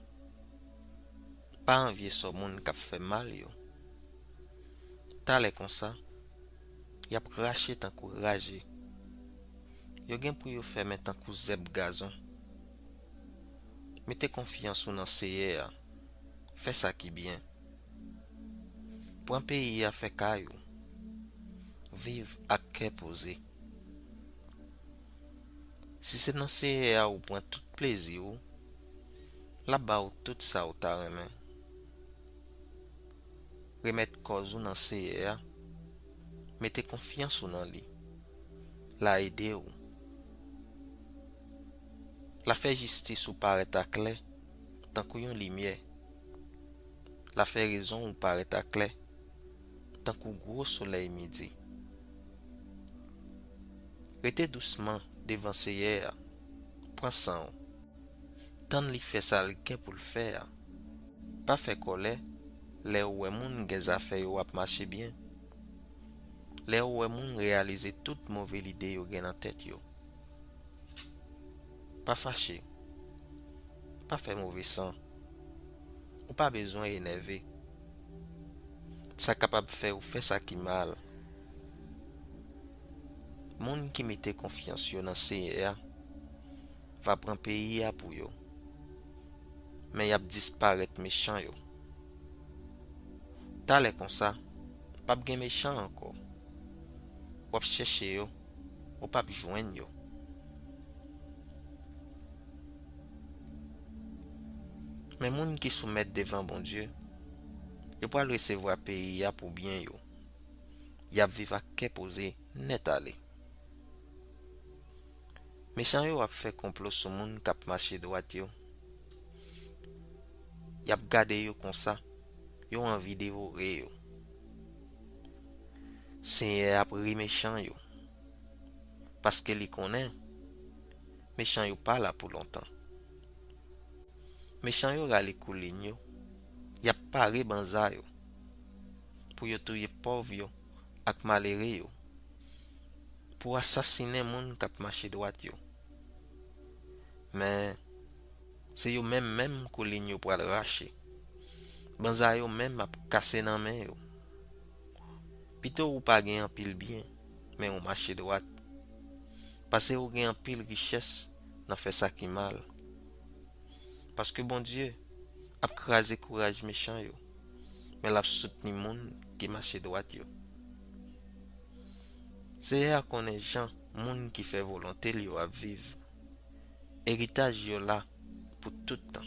Pa anvye sò moun k ap fè mal yo. Talè konsa, y ap rache tankou raje. Yo gen pou yo fèmen tankou zèb gazon. Mete konfyans ou nan Seyè a. Fè sa ki byen. Pran peyi a fè kay ou. Viv ak kè poze. Si se nan Seyè a ou pran tout plezi ou, l ap ba ou tout sa ou ta renmen. Remèt kòz ou nan Seyè a, mete konfyans ou nan li, l a ede ou. L a fè jistis ou parèt aklè tankou yon limyè. L a fè rezon ou parèt aklè tankou gwo solèy midi. Rete dousman devan Seyè a, pran san w. Tann li fè sa l gen pou l fè a. Pa fè kòlè lè ou wè moun gen zafè yo ap mache byen. Lè ou wè moun reyalize tout move lide yo gen nan tèt yo. Pa fache. Pa fè move san. Ou pa bezwen enève. Sa kapab fè ou fè sa ki mal. Moun ki mete konfyans yo nan Seyè a va pran peyi a pou yo, men y ap disparèt mechan yo. Talè konsa, p ap gen mechan ankò. W ap chèche yo, ou p ap jwenn yo. Men moun ki soumèt devan Bondye, yo pral resevwa peyi a pou byen yo. Y ap viv ak kè poze nèt ale. Mechan yo ap fè konplo sou moun k ap mache dwat yo. Y ap gade yo konsa, yo anvi devore yo. Senyè a ap ri mechan yo, paske li konnen mechan yo pa la pou lontan. Mechan yo rale koulin yo, y ap pare banza yo, pou yo touye pòv yo ak malere yo, pou asasinen moun k ap mache dwat yo. Men, se yo menm menm koulin yo pral rache. Banza yo menm ap kase nan men yo. Pito ou pa gen anpil byen, men ou mache dwat, pase ou gen anpil richès nan fè sa ki mal. Paske Bondye ap kraze kouraj mechan yo, men l ap soutni moun ki mache dwat yo. Seyè a konnen jan moun ki fè volonte l yo ap viv. Eritaj yo la pou tout tan.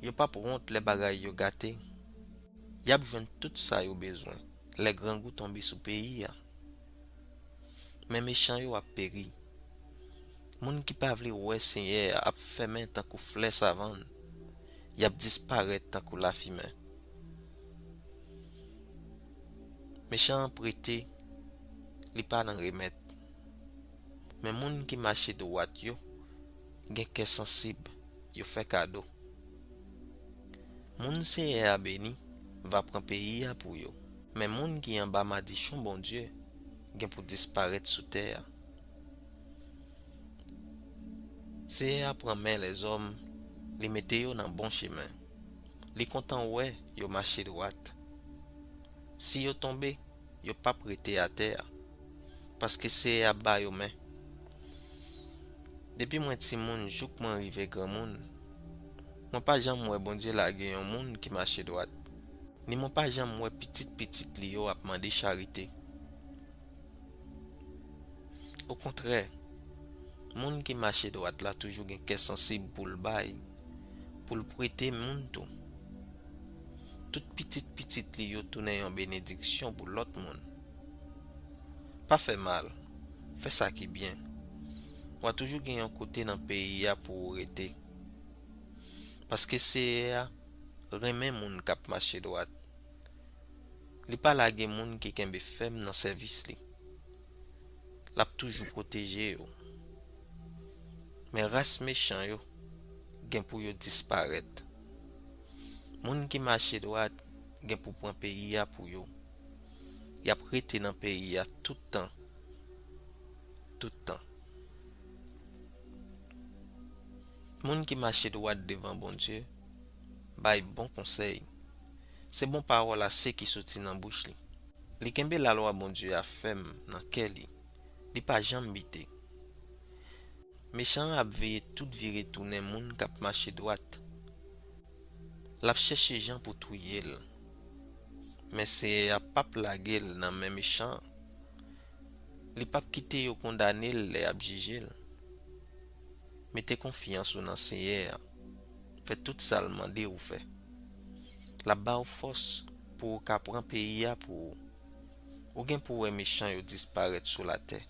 Yo p ap wont lè bagay yo gate. Y ap jwenn tout sa yo bezwen lè grangou tonbe sou peyi a. Men mechan yo ap peri. Moun ki pa vle wè Senyè a ap fèmen tankou flè savann. Y ap disparèt tankou lafimen. Mechan an prete, li pa nan remèt. Men moun ki mache dwat yo gen kè sansib, yo fè kado. Moun Senyè a beni va pran peyi a pou yo, men moun ki anba madichon Bondye gen pou disparèt sou tè a. Senyè a pran men lèzòm, li mete yo nan bon chemen. Li kontan wè yo mache dwat. Si yo tonbe, yo p ap rete atè a, paske Senyè a ba yo men. Depi mwen timoun jouk mwen rive granmoun, mwen pa janm wè Bondye lage yon moun ki mache dwat, ni mwen pa janm wè pitit pitit li yo ap mande charite. Okontrè, moun ki mache dwat la toujou gen kè sansib pou l bay, pou l prete moun tou. Tout pitit pitit li yo tounen yon benediksyon pou lòt moun. Pa fè mal, fè sa ki byen. W a toujou gen yon kote nan peyi a pou ou rete. Paske Seyè a renmen moun k ap mache dwat. Li pa lage moun ki kenbe fèm nan sèvis li. L ap toujou pwoteje yo. Men ras mechan yo gen pou yo disparèt. Moun ki mache dwat gen pou pran peyi a pou yo. Y ap rete nan peyi a tout tan. Tout tan. Moun ki mache dwat devan Bondye bay bon konsèy. Se bon pawòl ase ki soti nan bouch li. Li kenbe lalwa Bondye a fèm nan kè li. Li pa janm bite. Mechan an ap veye tout vire tounen moun k ap mache dwat. L ap chèche jan pou touye l. Men Seyè a p ap lage l nan men mechan an. Li p ap kite yo kondane l lè y ap jije l. Mete konfyans ou nan Seyè a. Fè tout sa l mande ou fè. L ap ba w fòs pou ou ka pran peyi a pou ou. Ou gen pou wè mechan yo disparèt sou latè.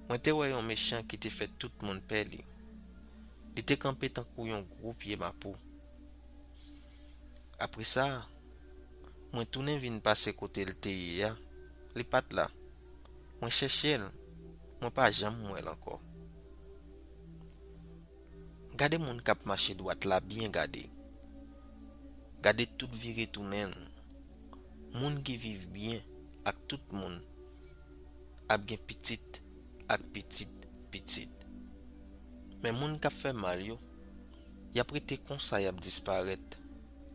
Mwen te wè yon mechan ki te fè tout moun pè li. Li te kanpe tankou yon gwo pye mapou. Apre sa, mwen tounen vin pase kote l te ye a. Li pa t la. Mwen chèche l, mwen pa janm wè l ankò. Gade moun k ap mache dwat la byen gade. Gade tout vire tounen l. Moun ki viv byen ak tout moun ap gen pitit ak pitit pitit. Men moun k ap fè mal yo, y ap rete konsa, y ap disparèt.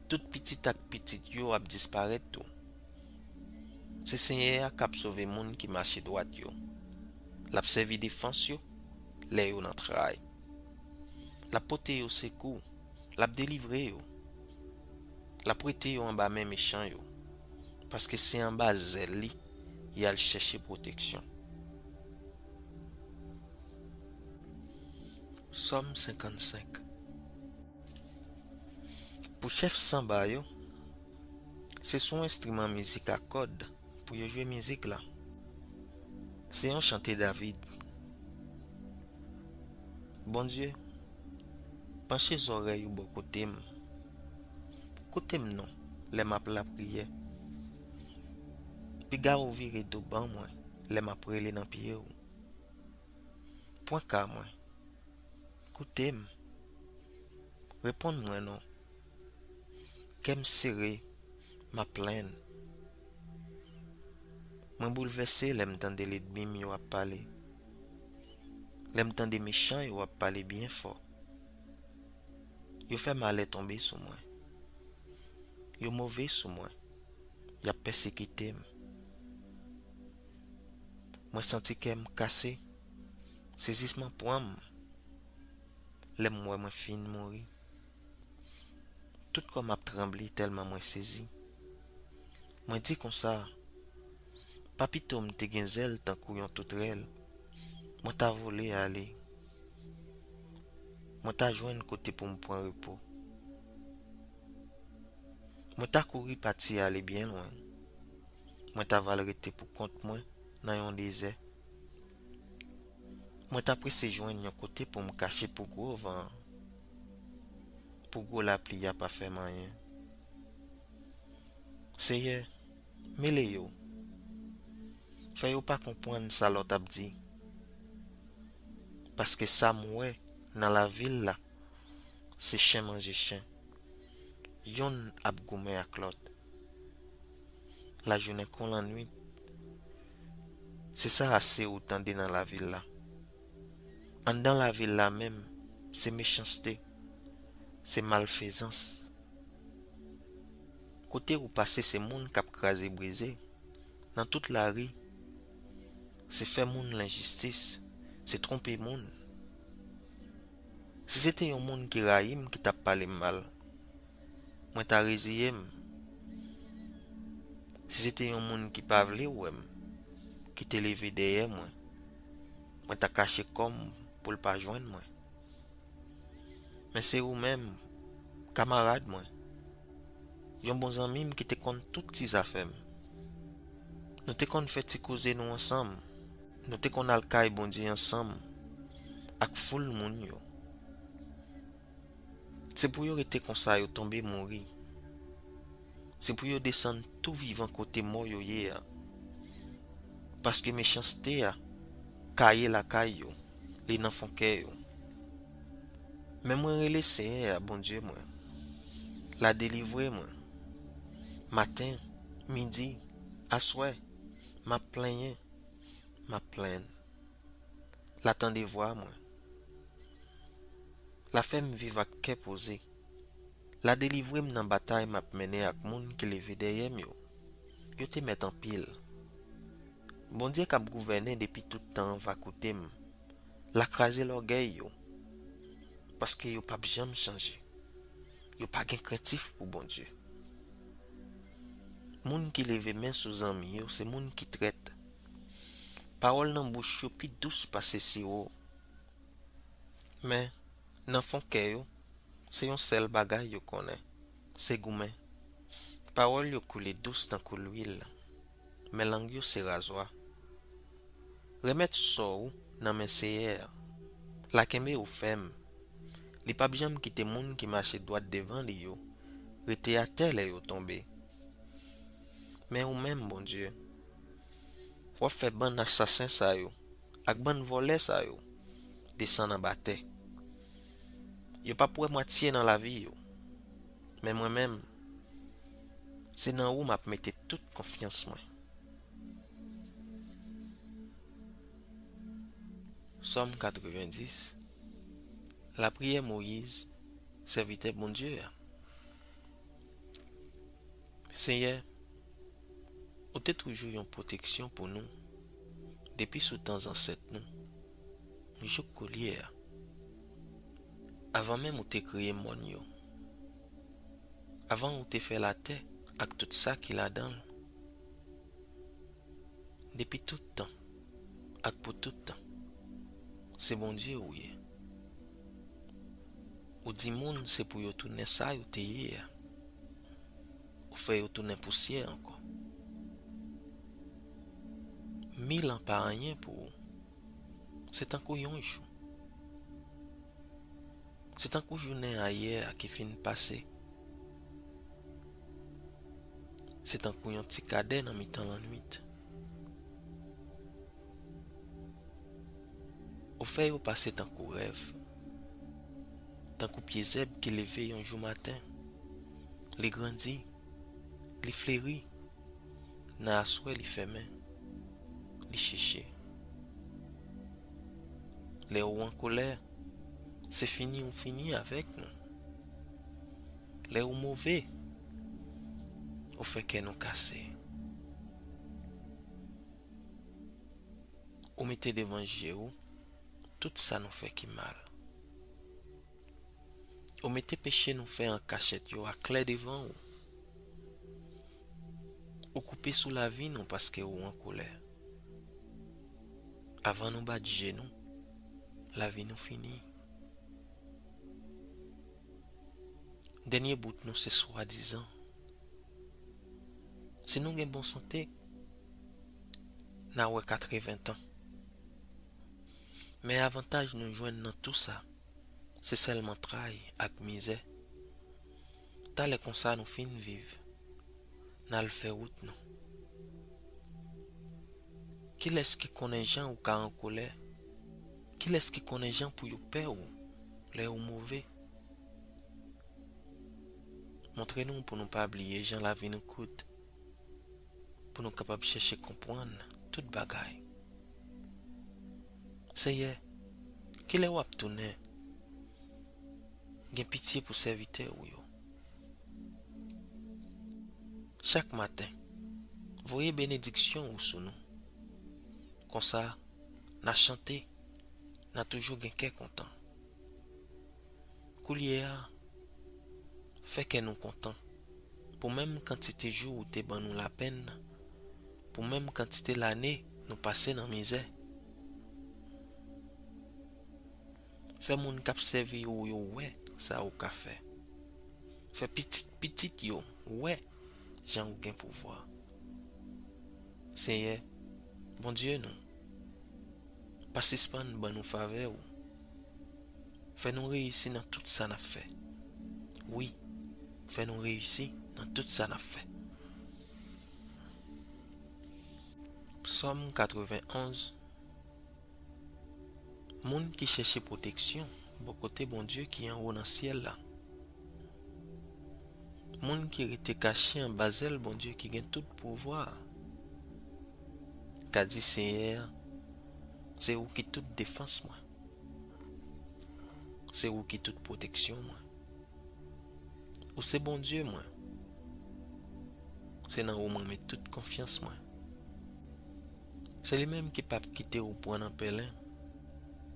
Tout pitit ak pitit yo ap disparèt tou. Se Senyè a k ap sove moun ki mache dwat yo. L ap sèvi defans yo lè yo nan tray. L ap pote yo sekou. L ap delivre yo. L ap prete yo anba men mechan yo, paske se anba zèl li y al chèche pwoteksyon. Sòm senkannsenk. Pou chèf sanba yo, se sou enstriman mizik a kòd pou yo jwe mizik la. Se yon chante David. Bondye, panche zòrèy ou bò kote m. Koute m non, lè m ap lapriyè. Piga ou vire do ban mwen, lè m ap rele nan pye w. Pran ka mwen. Koute m. Reponn mwen non. Kè m sere, m ap plenn. Mwen boulvèse lè m tande lènmi m yo ap pale. Lè m tande mechan yo ap pale byen fò. Yo fè malè tonbe sou mwen. Yo move sou mwen. Y ap pèsekite m. Mwen santi kè m kase. Sezisman pran m lè m wè mwen fin mouri. Tout kò m ap tranble tèlman mwen sezi. Mwen di konsa, pa pito m te gen zèl tankou yon toutrèl, mwen ta vole ale. Mwen ta jwenn kote pou m pran repo. Mwen ta kouri pati ale byen lwen. Mwen ta va al rete pou kont mwen nan yon dezè. Mwen ta prese jwenn yon kote pou m kache pou gwo van an, pou gwo lapli a pa fè m anyen. Seyè, mele yo, fè yo pa konprann sa lòt ap di. Paske sa m wè nan lavil la, se chen manje chen. Yonn ap goumen ak lòt. Lajounen kon lannwit, se sa ase ou tande nan lavil la. Anndan lavil la menm, se mechanste, se malfezans. Kote ou pase, se moun k ap kraze brize. Nan tout lari, se fè moun lenjistis, se twonpe moun. Si se te yon moun ki rayi m ki t ap pale m mal, mwen ta reziye m. Si se te yon moun ki pa vle wè m, ki te leve dèyè mwen, mwen ta kache kò m pou l pa jwenn mwen. Men se ou menm, kamarad mwen, yon bon zanmi m ki te konn tout ti zafè m. Nou te konn fè ti koze nou ansanm. Nou te konn al kay Bondye ansanm ak foul moun yo. Se pou yo rete konsa, yo tonbe mouri. Se pou yo desann tou vivan kote mò yo ye a. Paske mechanste a kaye lakay yo, li nan fon kè yo. Men mwen rele Seyè a, Bondye mwen. L a delivre mwen. Maten, midi, aswè, m ap plenyen, m ap plenn. L a tande vwa mwen. L a fè m viv ak kè poze. L a delivre m nan batay m ap mennen ak moun ki leve dèyè m yo. Yo te mèt anpil. Bondye k ap gouvènen depi tout tan an va koute m. L a kraze lògèy yo, paske yo p ap janm chanje. Yo pa gen krentif pou Bondye. Moun ki leve men sou zanmi yo se moun ki trèt. Pawòl nan bouch yo pi dous pase siwo. Men, nan fon kè yo, se yon sèl bagay yo konnen, se goumen. Pawòl yo koule dous tankou lwil, men lang yo se razwa. Remèt sò w nan men Seyè a. L a kenbe w fèm. Li p ap janm kite moun ki mache dwat devan li yo rete atè lè yo tonbe. Men ou menm, Bondye, w ap fè bann asasen sa yo ak bann vòlè sa yo desann anba tè. Yo p ap wè mwatye nan lavi yo. Men mwen menm, se nan ou m ap mete tout konfyans mwen. Sòm katrevenndis. Lapriyè Moyiz, sèvitè Bondye a. Senyè, ou te toujou yon pwoteksyon pou nou, depi sou tan zansèt nou, jouk koulye a. Avan menm ou te kreye mòn yo, avan ou te fè latè ak tout sa ki ladan l, depi tout tan ak pou tout tan, se Bondye ou ye. Ou di moun se pou yo tounen sa yo te ye a. ou fè yo tounen pousyè ankò. Mil an pa anyen pou ou. Se tankou yon jou. Se tankou jounen ayè a ki fin pase. Se tankou yon ti kadè nan mitan lannwit. Ou fè yo pase tankou rèv, tankou pye zèb ki leve yon jou maten. Li grandi, li fleri, nan aswè li fèmen, li cheche. Lè ou an kolè, se fini ou fini avèk nou. Lè ou move, ou fè kè nou kase. Ou mete devan je ou tout sa nou fè ki mal. Ou mete peche nou fè an kachèt yo aklè devan ou. Ou koupe sou lavi nou paske ou an kolè. Avan nou bat je nou, lavi nou fini. Dènye bout nou se swadizan. Si nou gen bon sante, n a wè katreven tan. Men avantaj nou jwenn nan tou sa, se sèlman tray ak mizè. Talè konsa nou fin viv, n al fè wout nou. Kilès ki konnen jan ou ka an kolè? Kilès ki konnen jan pou yo pè ou lè ou move? Montre nou pou nou pa bliye jan lavi nou kout, pou nou kapab chèche konprann tout bagay. Senyè, kilè w ap tounen? Gen pitye pou sèvitè ou yo. Chak maten, voye benediksyon ou sou nou. Konsa, n a chante, n a toujou gen kè kontan. Koulye a, fè kè nou kontan pou menm kantite jou ou te ban nou lapenn, pou menm kantite lane nou pase nan mizè. Fè moun k ap sèvi ou yo wè sa ou ka fè. Fè pitit pitit yo wè jan ou gen pouvwa. Senyè, Bondye nou, pa sispann ban nou favè ou. Fè nou reyisi nan tout sa n ap fè. Wi, fè nou reyisi nan tout sa n ap fè. Sòm katrevenn onz. Moun ki chèche pwoteksyon bò kote Bondye ki anwo nan syèl la. Moun ki rete kache anba zèl Bondye ki gen tout pouvwa a. Ka di Senyè a, se ou ki tout defans mwen. Se ou ki tout pwoteksyon mwen. Ou se Bondye mwen. Se nan ou mwen met tout konfyans mwen. Se li menm ki p ap kite ou pran nan pèlen,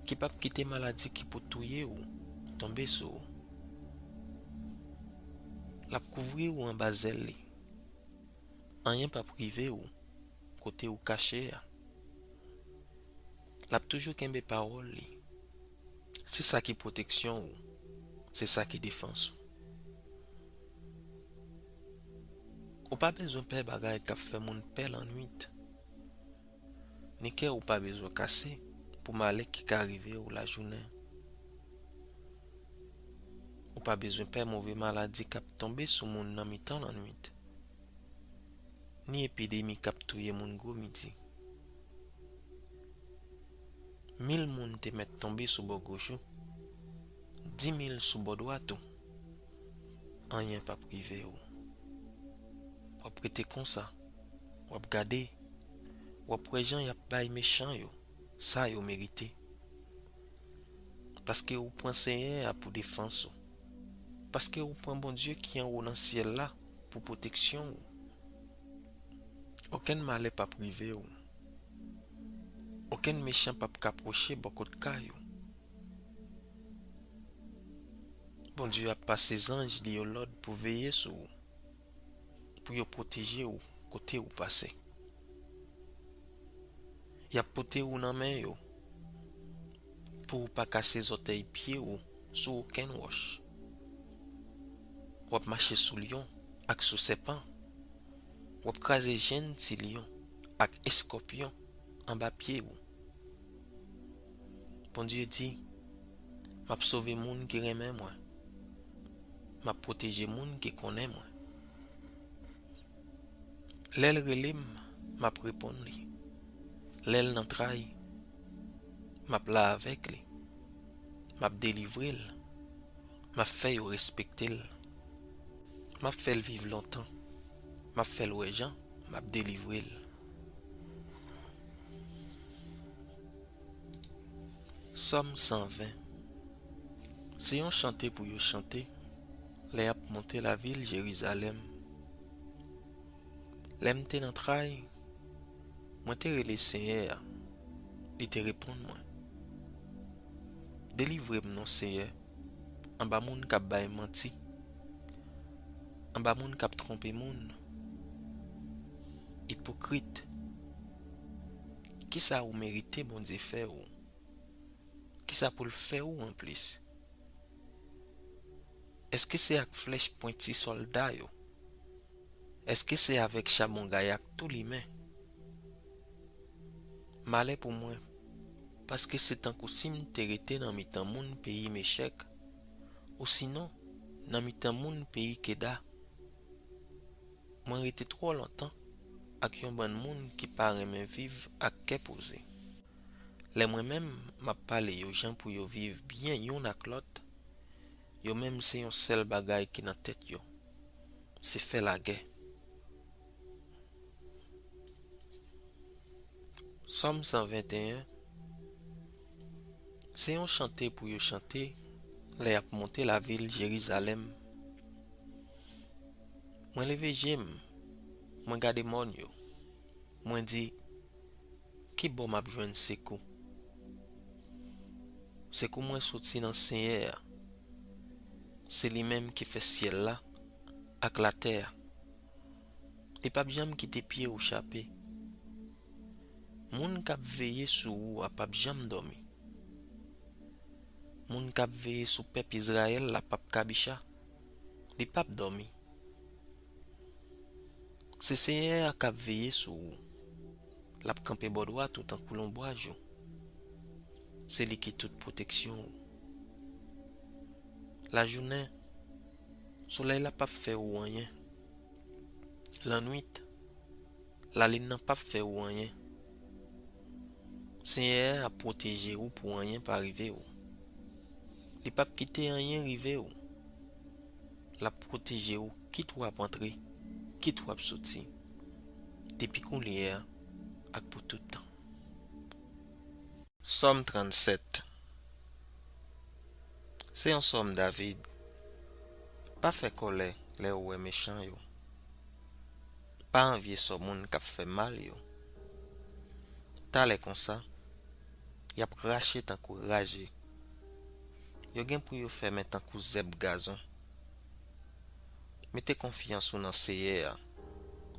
ki p ap kite maladi ki pou touye ou tonbe sou ou. L ap kouvri ou anba zèl li. Anyen p ap rive ou kote ou kache a. L ap toujou kenbe pawòl li. Se sa ki pwoteksyon ou. Se sa ki defans ou. Ou pa bezwen pè bagay k ap fè moun pè lannwit. Ni kè ou pa bezwen kase pou malè ki ka rive ou lajounen. Ou pa bezwen pè move maladi k ap tonbe sou moun nan mitan lannwit. Ni epidemi k ap touye moun gwo midi. Mil moun te mèt tonbe sou bò goch ou, di mil sou bò dwat ou. Anyen p ap rive ou. W ap rete konsa, w ap gade, w ap wè jan y ap bay mechan yo sa yo merite. Paske ou pran Senyè a pou defans ou. Paske ou pran Bondye ki anwo nan syèl la pou pwoteksyon ou. Okenn malè p ap rive ou. Okenn mechan p ap ka pwoche bò kot kay ou. Bondye ap pase zanj li yo lòd pou veye sou ou, pou yo pwoteje ou kote ou pase. Y ap pote ou nan men yo, pou ou pa kase zòtèy pye ou sou okenn wòch. W ap mache sou lyon ak sou sèpan. W ap kraze jenn ti lyon ak eskòpyon anba pye w. Bondye di, "M ap sove moun ki renmen mwen. M ap pwoteje moun ki konnen mwen." Lè l rele m, m ap reponn li. Lè l nan tray, m ap la avèk li. M ap delivre l. M ap fè yo respekte l. M ap fè l viv lontan. M ap fè l wè jan m ap delivre l. Sòm san ven. Se yon chante pou yo chante lè y ap monte lavil Jerizalèm. Lè m te nan tray, mwen te rele Senyè a, li te reponn mwen. Delivre m non Senyè, anba moun k ap bay manti, anba moun k ap twonpe moun. Ipokrit, kisa ou merite Bondye fè w? Kisa pou l fè w anplis? Èske se ak flèch pwenti sòlda yo? Èske se avèk chabon gay ak tou limen? Malè pou mwen, paske se tankou si m te rete nan mitan moun peyi Mechèk, osinon nan mitan moun peyi Keda. Mwen rete twò lontan ak yon bann moun ki pa renmen viv ak kè poze. Lè mwen menm m ap pale yo jan pou yo viv byen youn ak lòt, yo menm se yon sèl bagay ki nan tèt yo, se fè lagè. Sòm san venteyen. Se yon chante pou yo chante lè y ap monte lavil Jerizalèm. Mwen leve je m, mwen gade mòn yo. Mwen di, "Ki bò m ap jwenn sekou?" Sekou mwen soti nan Senyè a. Se li menm ki fè syèl la ak latè a. Li p ap janm kite pye w chape. Moun k ap veye sou ou a p ap janm dòmi. Moun k ap veye sou pèp Izrayèl la p ap kabicha. Li p ap dòmi. Se Senyè a k ap veye sou ou. L ap kanpe bò dwat ou tankou lonbraj ou. Se li ki tout pwoteksyon ou. Lajounen, solèy la p ap fè ou anyen. Lannwit, lalin nan p ap fè ou anyen. Senyè a ap pwoteje ou pou anyen pa rive ou. Li p ap kite anyen rive ou. L ap pwoteje ou kit w ap antre, kit w ap soti, depi kounye a ak pou tout tan. Sòm trannsèt. Se yon sòm David. Pa fè kòlè lè w wè mechan yo. Pa anvye sò moun k ap fè mal yo. Talè konsa, y ap rache tankou raje. Yo gen pou yo fèmen tankou zèb gazon. Mete konfyans ou nan Seyè a.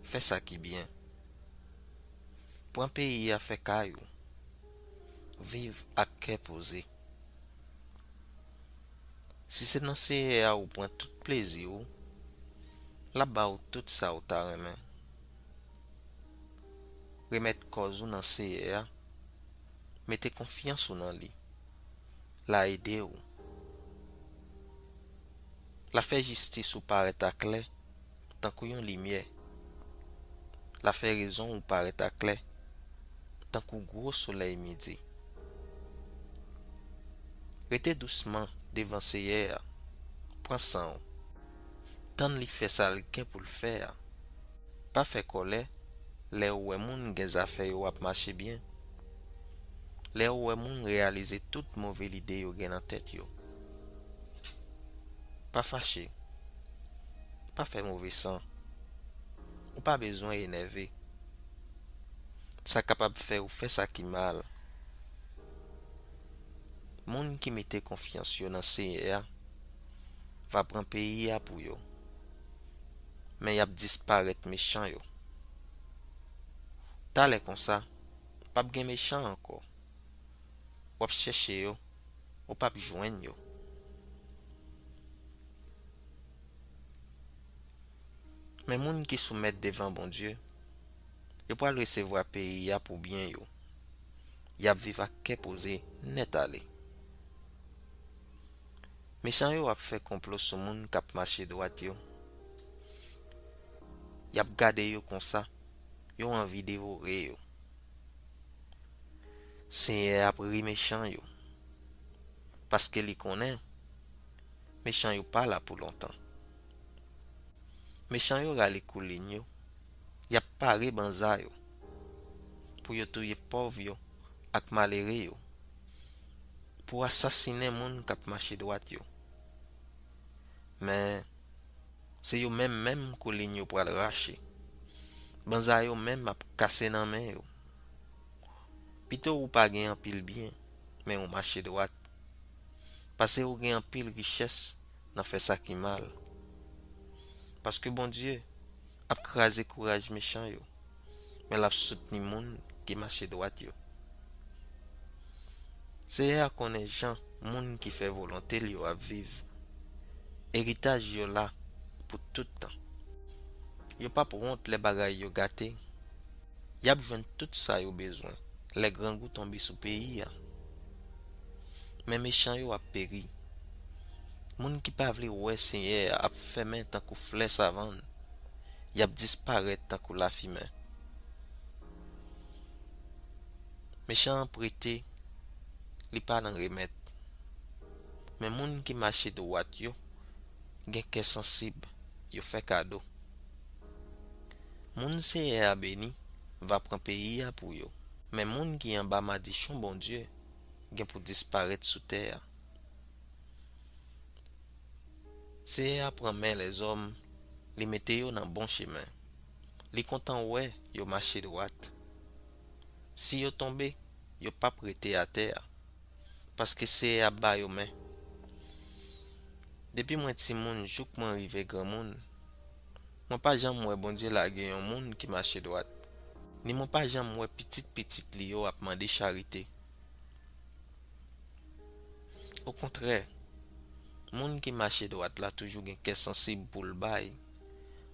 Fè sa ki byen. Pran peyi a fè kay ou. Viv ak kè poze. Si se nan Seyè a ou pran tout plezi ou, l ap ba ou tout sa ou ta renmen. Remèt kòz ou nan Seyè a, mete konfyans ou nan li. L a ede ou. L a fè jistis ou parèt aklè tankou yon limyè. L a fè rezon ou parèt aklè tankou gwo solèy midi. Rete dousman devan Seyè a. Pran san w. Tann li fè sa l gen pou l fè a. Pa fè kòlè lè ou wè moun gen zafè yo ap mache byen. Lè ou wè moun reyalize tout move lide yo gen nan tèt yo. Pa fache. Pa fè move san. Ou pa bezwen enève. Sa kapab fè ou fè sa ki mal. Moun ki mete konfyans yo nan Seyè a va pran peyi a pou yo. Men y ap disparèt mechan yo. Talè konsa, p ap gen mechan ankò. W ap chèche yo, ou p ap jwenn yo. Men moun ki soumèt devan Bondye, yo pral resevwa peyi a pou byen yo. Y ap viv ak kè poze nèt ale. Mechan yo ap fè konplo sou moun k ap mache dwat yo. Y ap gade yo konsa, yo anvi devore yo. Senyè a ap ri mechan yo, paske li konnen mechan yo pa la pou lontan. Mechan yo rale koulin yo, y ap pare banza yo pou yo touye pòv yo ak malere yo, pou asasinen moun k ap mache dwat yo. Men, se yo menm menm koulin yo pral rache. Banza yo menm ap kase nan men yo. Pito ou pa gen anpil byen, men ou mache dwat, pase ou gen anpil richès nan fè sa ki mal. Paske Bondye ap kraze kouraj mechan yo, men l ap soutni moun ki mache dwat yo. Seyè a konnen jan moun ki fè volonte l yo ap viv. Eritaj yo la pou tout tan. Yo p ap wont lè bagay yo gate. Y ap jwenn tout sa yo bezwen lè grangou tonbe sou peyi a. Men mechan yo ap peri. Moun ki pa vle wè Senyè a ap fèmen tankou flè savann. Y ap disparèt tankou lafimen. Mechan an prete, li pa nan remèt. Men moun ki mache dwat yo gen kè sansib, yo fè kado. Moun Seyè a beni va pran peyi a pou yo. Men moun ki anba madichon Bondye gen pou disparèt sou tè a. Seyè a pran men lèzòm, li mete yo nan bon chemen. Li kontan wè yo mache dwat. Si yo tonbe, yo p ap rete atè a, paske Seyè a ba yo men. Depi mwen timoun jouk mwen rive granmoun, mwen pa janm wè Bondye lage yon moun ki mache dwat, ni mwen pa janm wè pitit pitit li yo ap mande charite. Okontrè, moun ki mache dwat la toujou gen kè sansib pou l bay,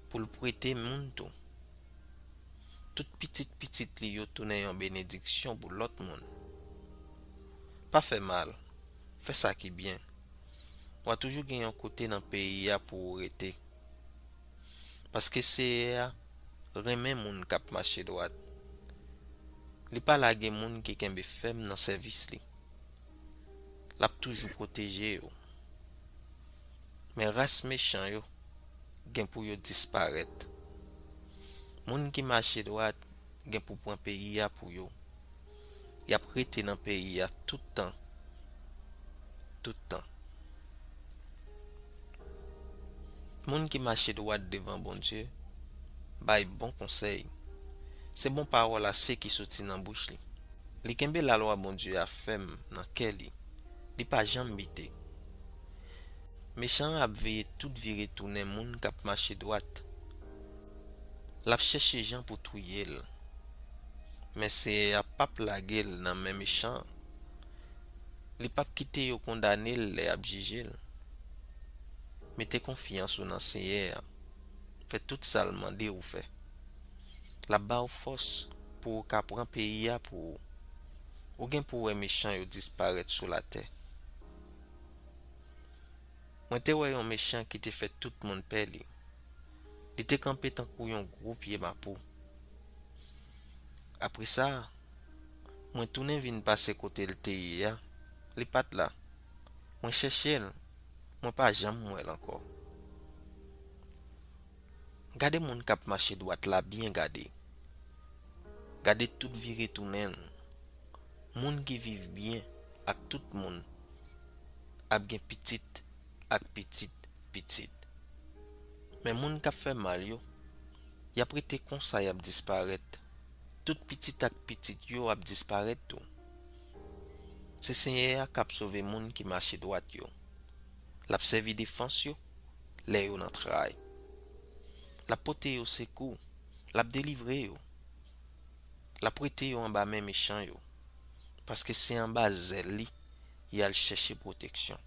pou l prete moun tou. Tout pitit pitit li yo tounen yon benediksyon pou lòt moun. Pa fè mal, fè sa ki byen. W a toujou gen yon kote nan peyi a pou ou rete. Paske Seyè a renmen moun k ap mache dwat. Li pa lage moun ki kenbe fèm nan sèvis li. L ap toujou pwoteje yo. Men ras mechan yo gen pou yo disparèt. Moun ki mache dwat gen pou pran peyi a pou yo. Y ap rete nan peyi a tout tan. Tout tan. Moun ki mache dwat devan Bondye bay bon konsèy. Se bon pawòl ase ki soti nan bouch li. Li kenbe lalwa Bondye a fèm nan kè li. Li pa janm bite. Mechan an ap veye tout vire tounen moun k ap mache dwat. L ap chèche jan pou touye l. Men Seyè a p ap lage l nan men mechan an. Li p ap kite yo kondane l lè y ap jije l. Mete konfyans ou nan Seyè a. Fè tout sa l mande ou fè. L ap ba w fòs pou ou ka pran peyi a pou ou. Ou gen pou wè mechan yo disparèt sou latè. Mwen te wè yon mechan ki te fè tout moun pè li. Li te kanpe tankou yon gwo pye mapou. Apre sa, mwen tounen vin pase kote l te ye a. Li pa t la. Mwen chèche l, mwen pa janm wè l ankò. Gade moun k ap mache dwat la byen gade. Gade tout vire tounen l. Moun ki viv byen ak tout moun ap gen pitit ak pitit pitit. Men moun k ap fè mal yo, y ap rete konsa, y ap disparèt. Tout pitit ak pitit yo ap disparèt tou. Se Senyè a k ap sove moun ki mache dwat yo. L ap sèvi defans yo lè yo nan tray. L ap pote yo sekou, l ap delivre yo. L ap prete yo anba men mechan yo, paske se anba zèl li y al chèche pwoteksyon.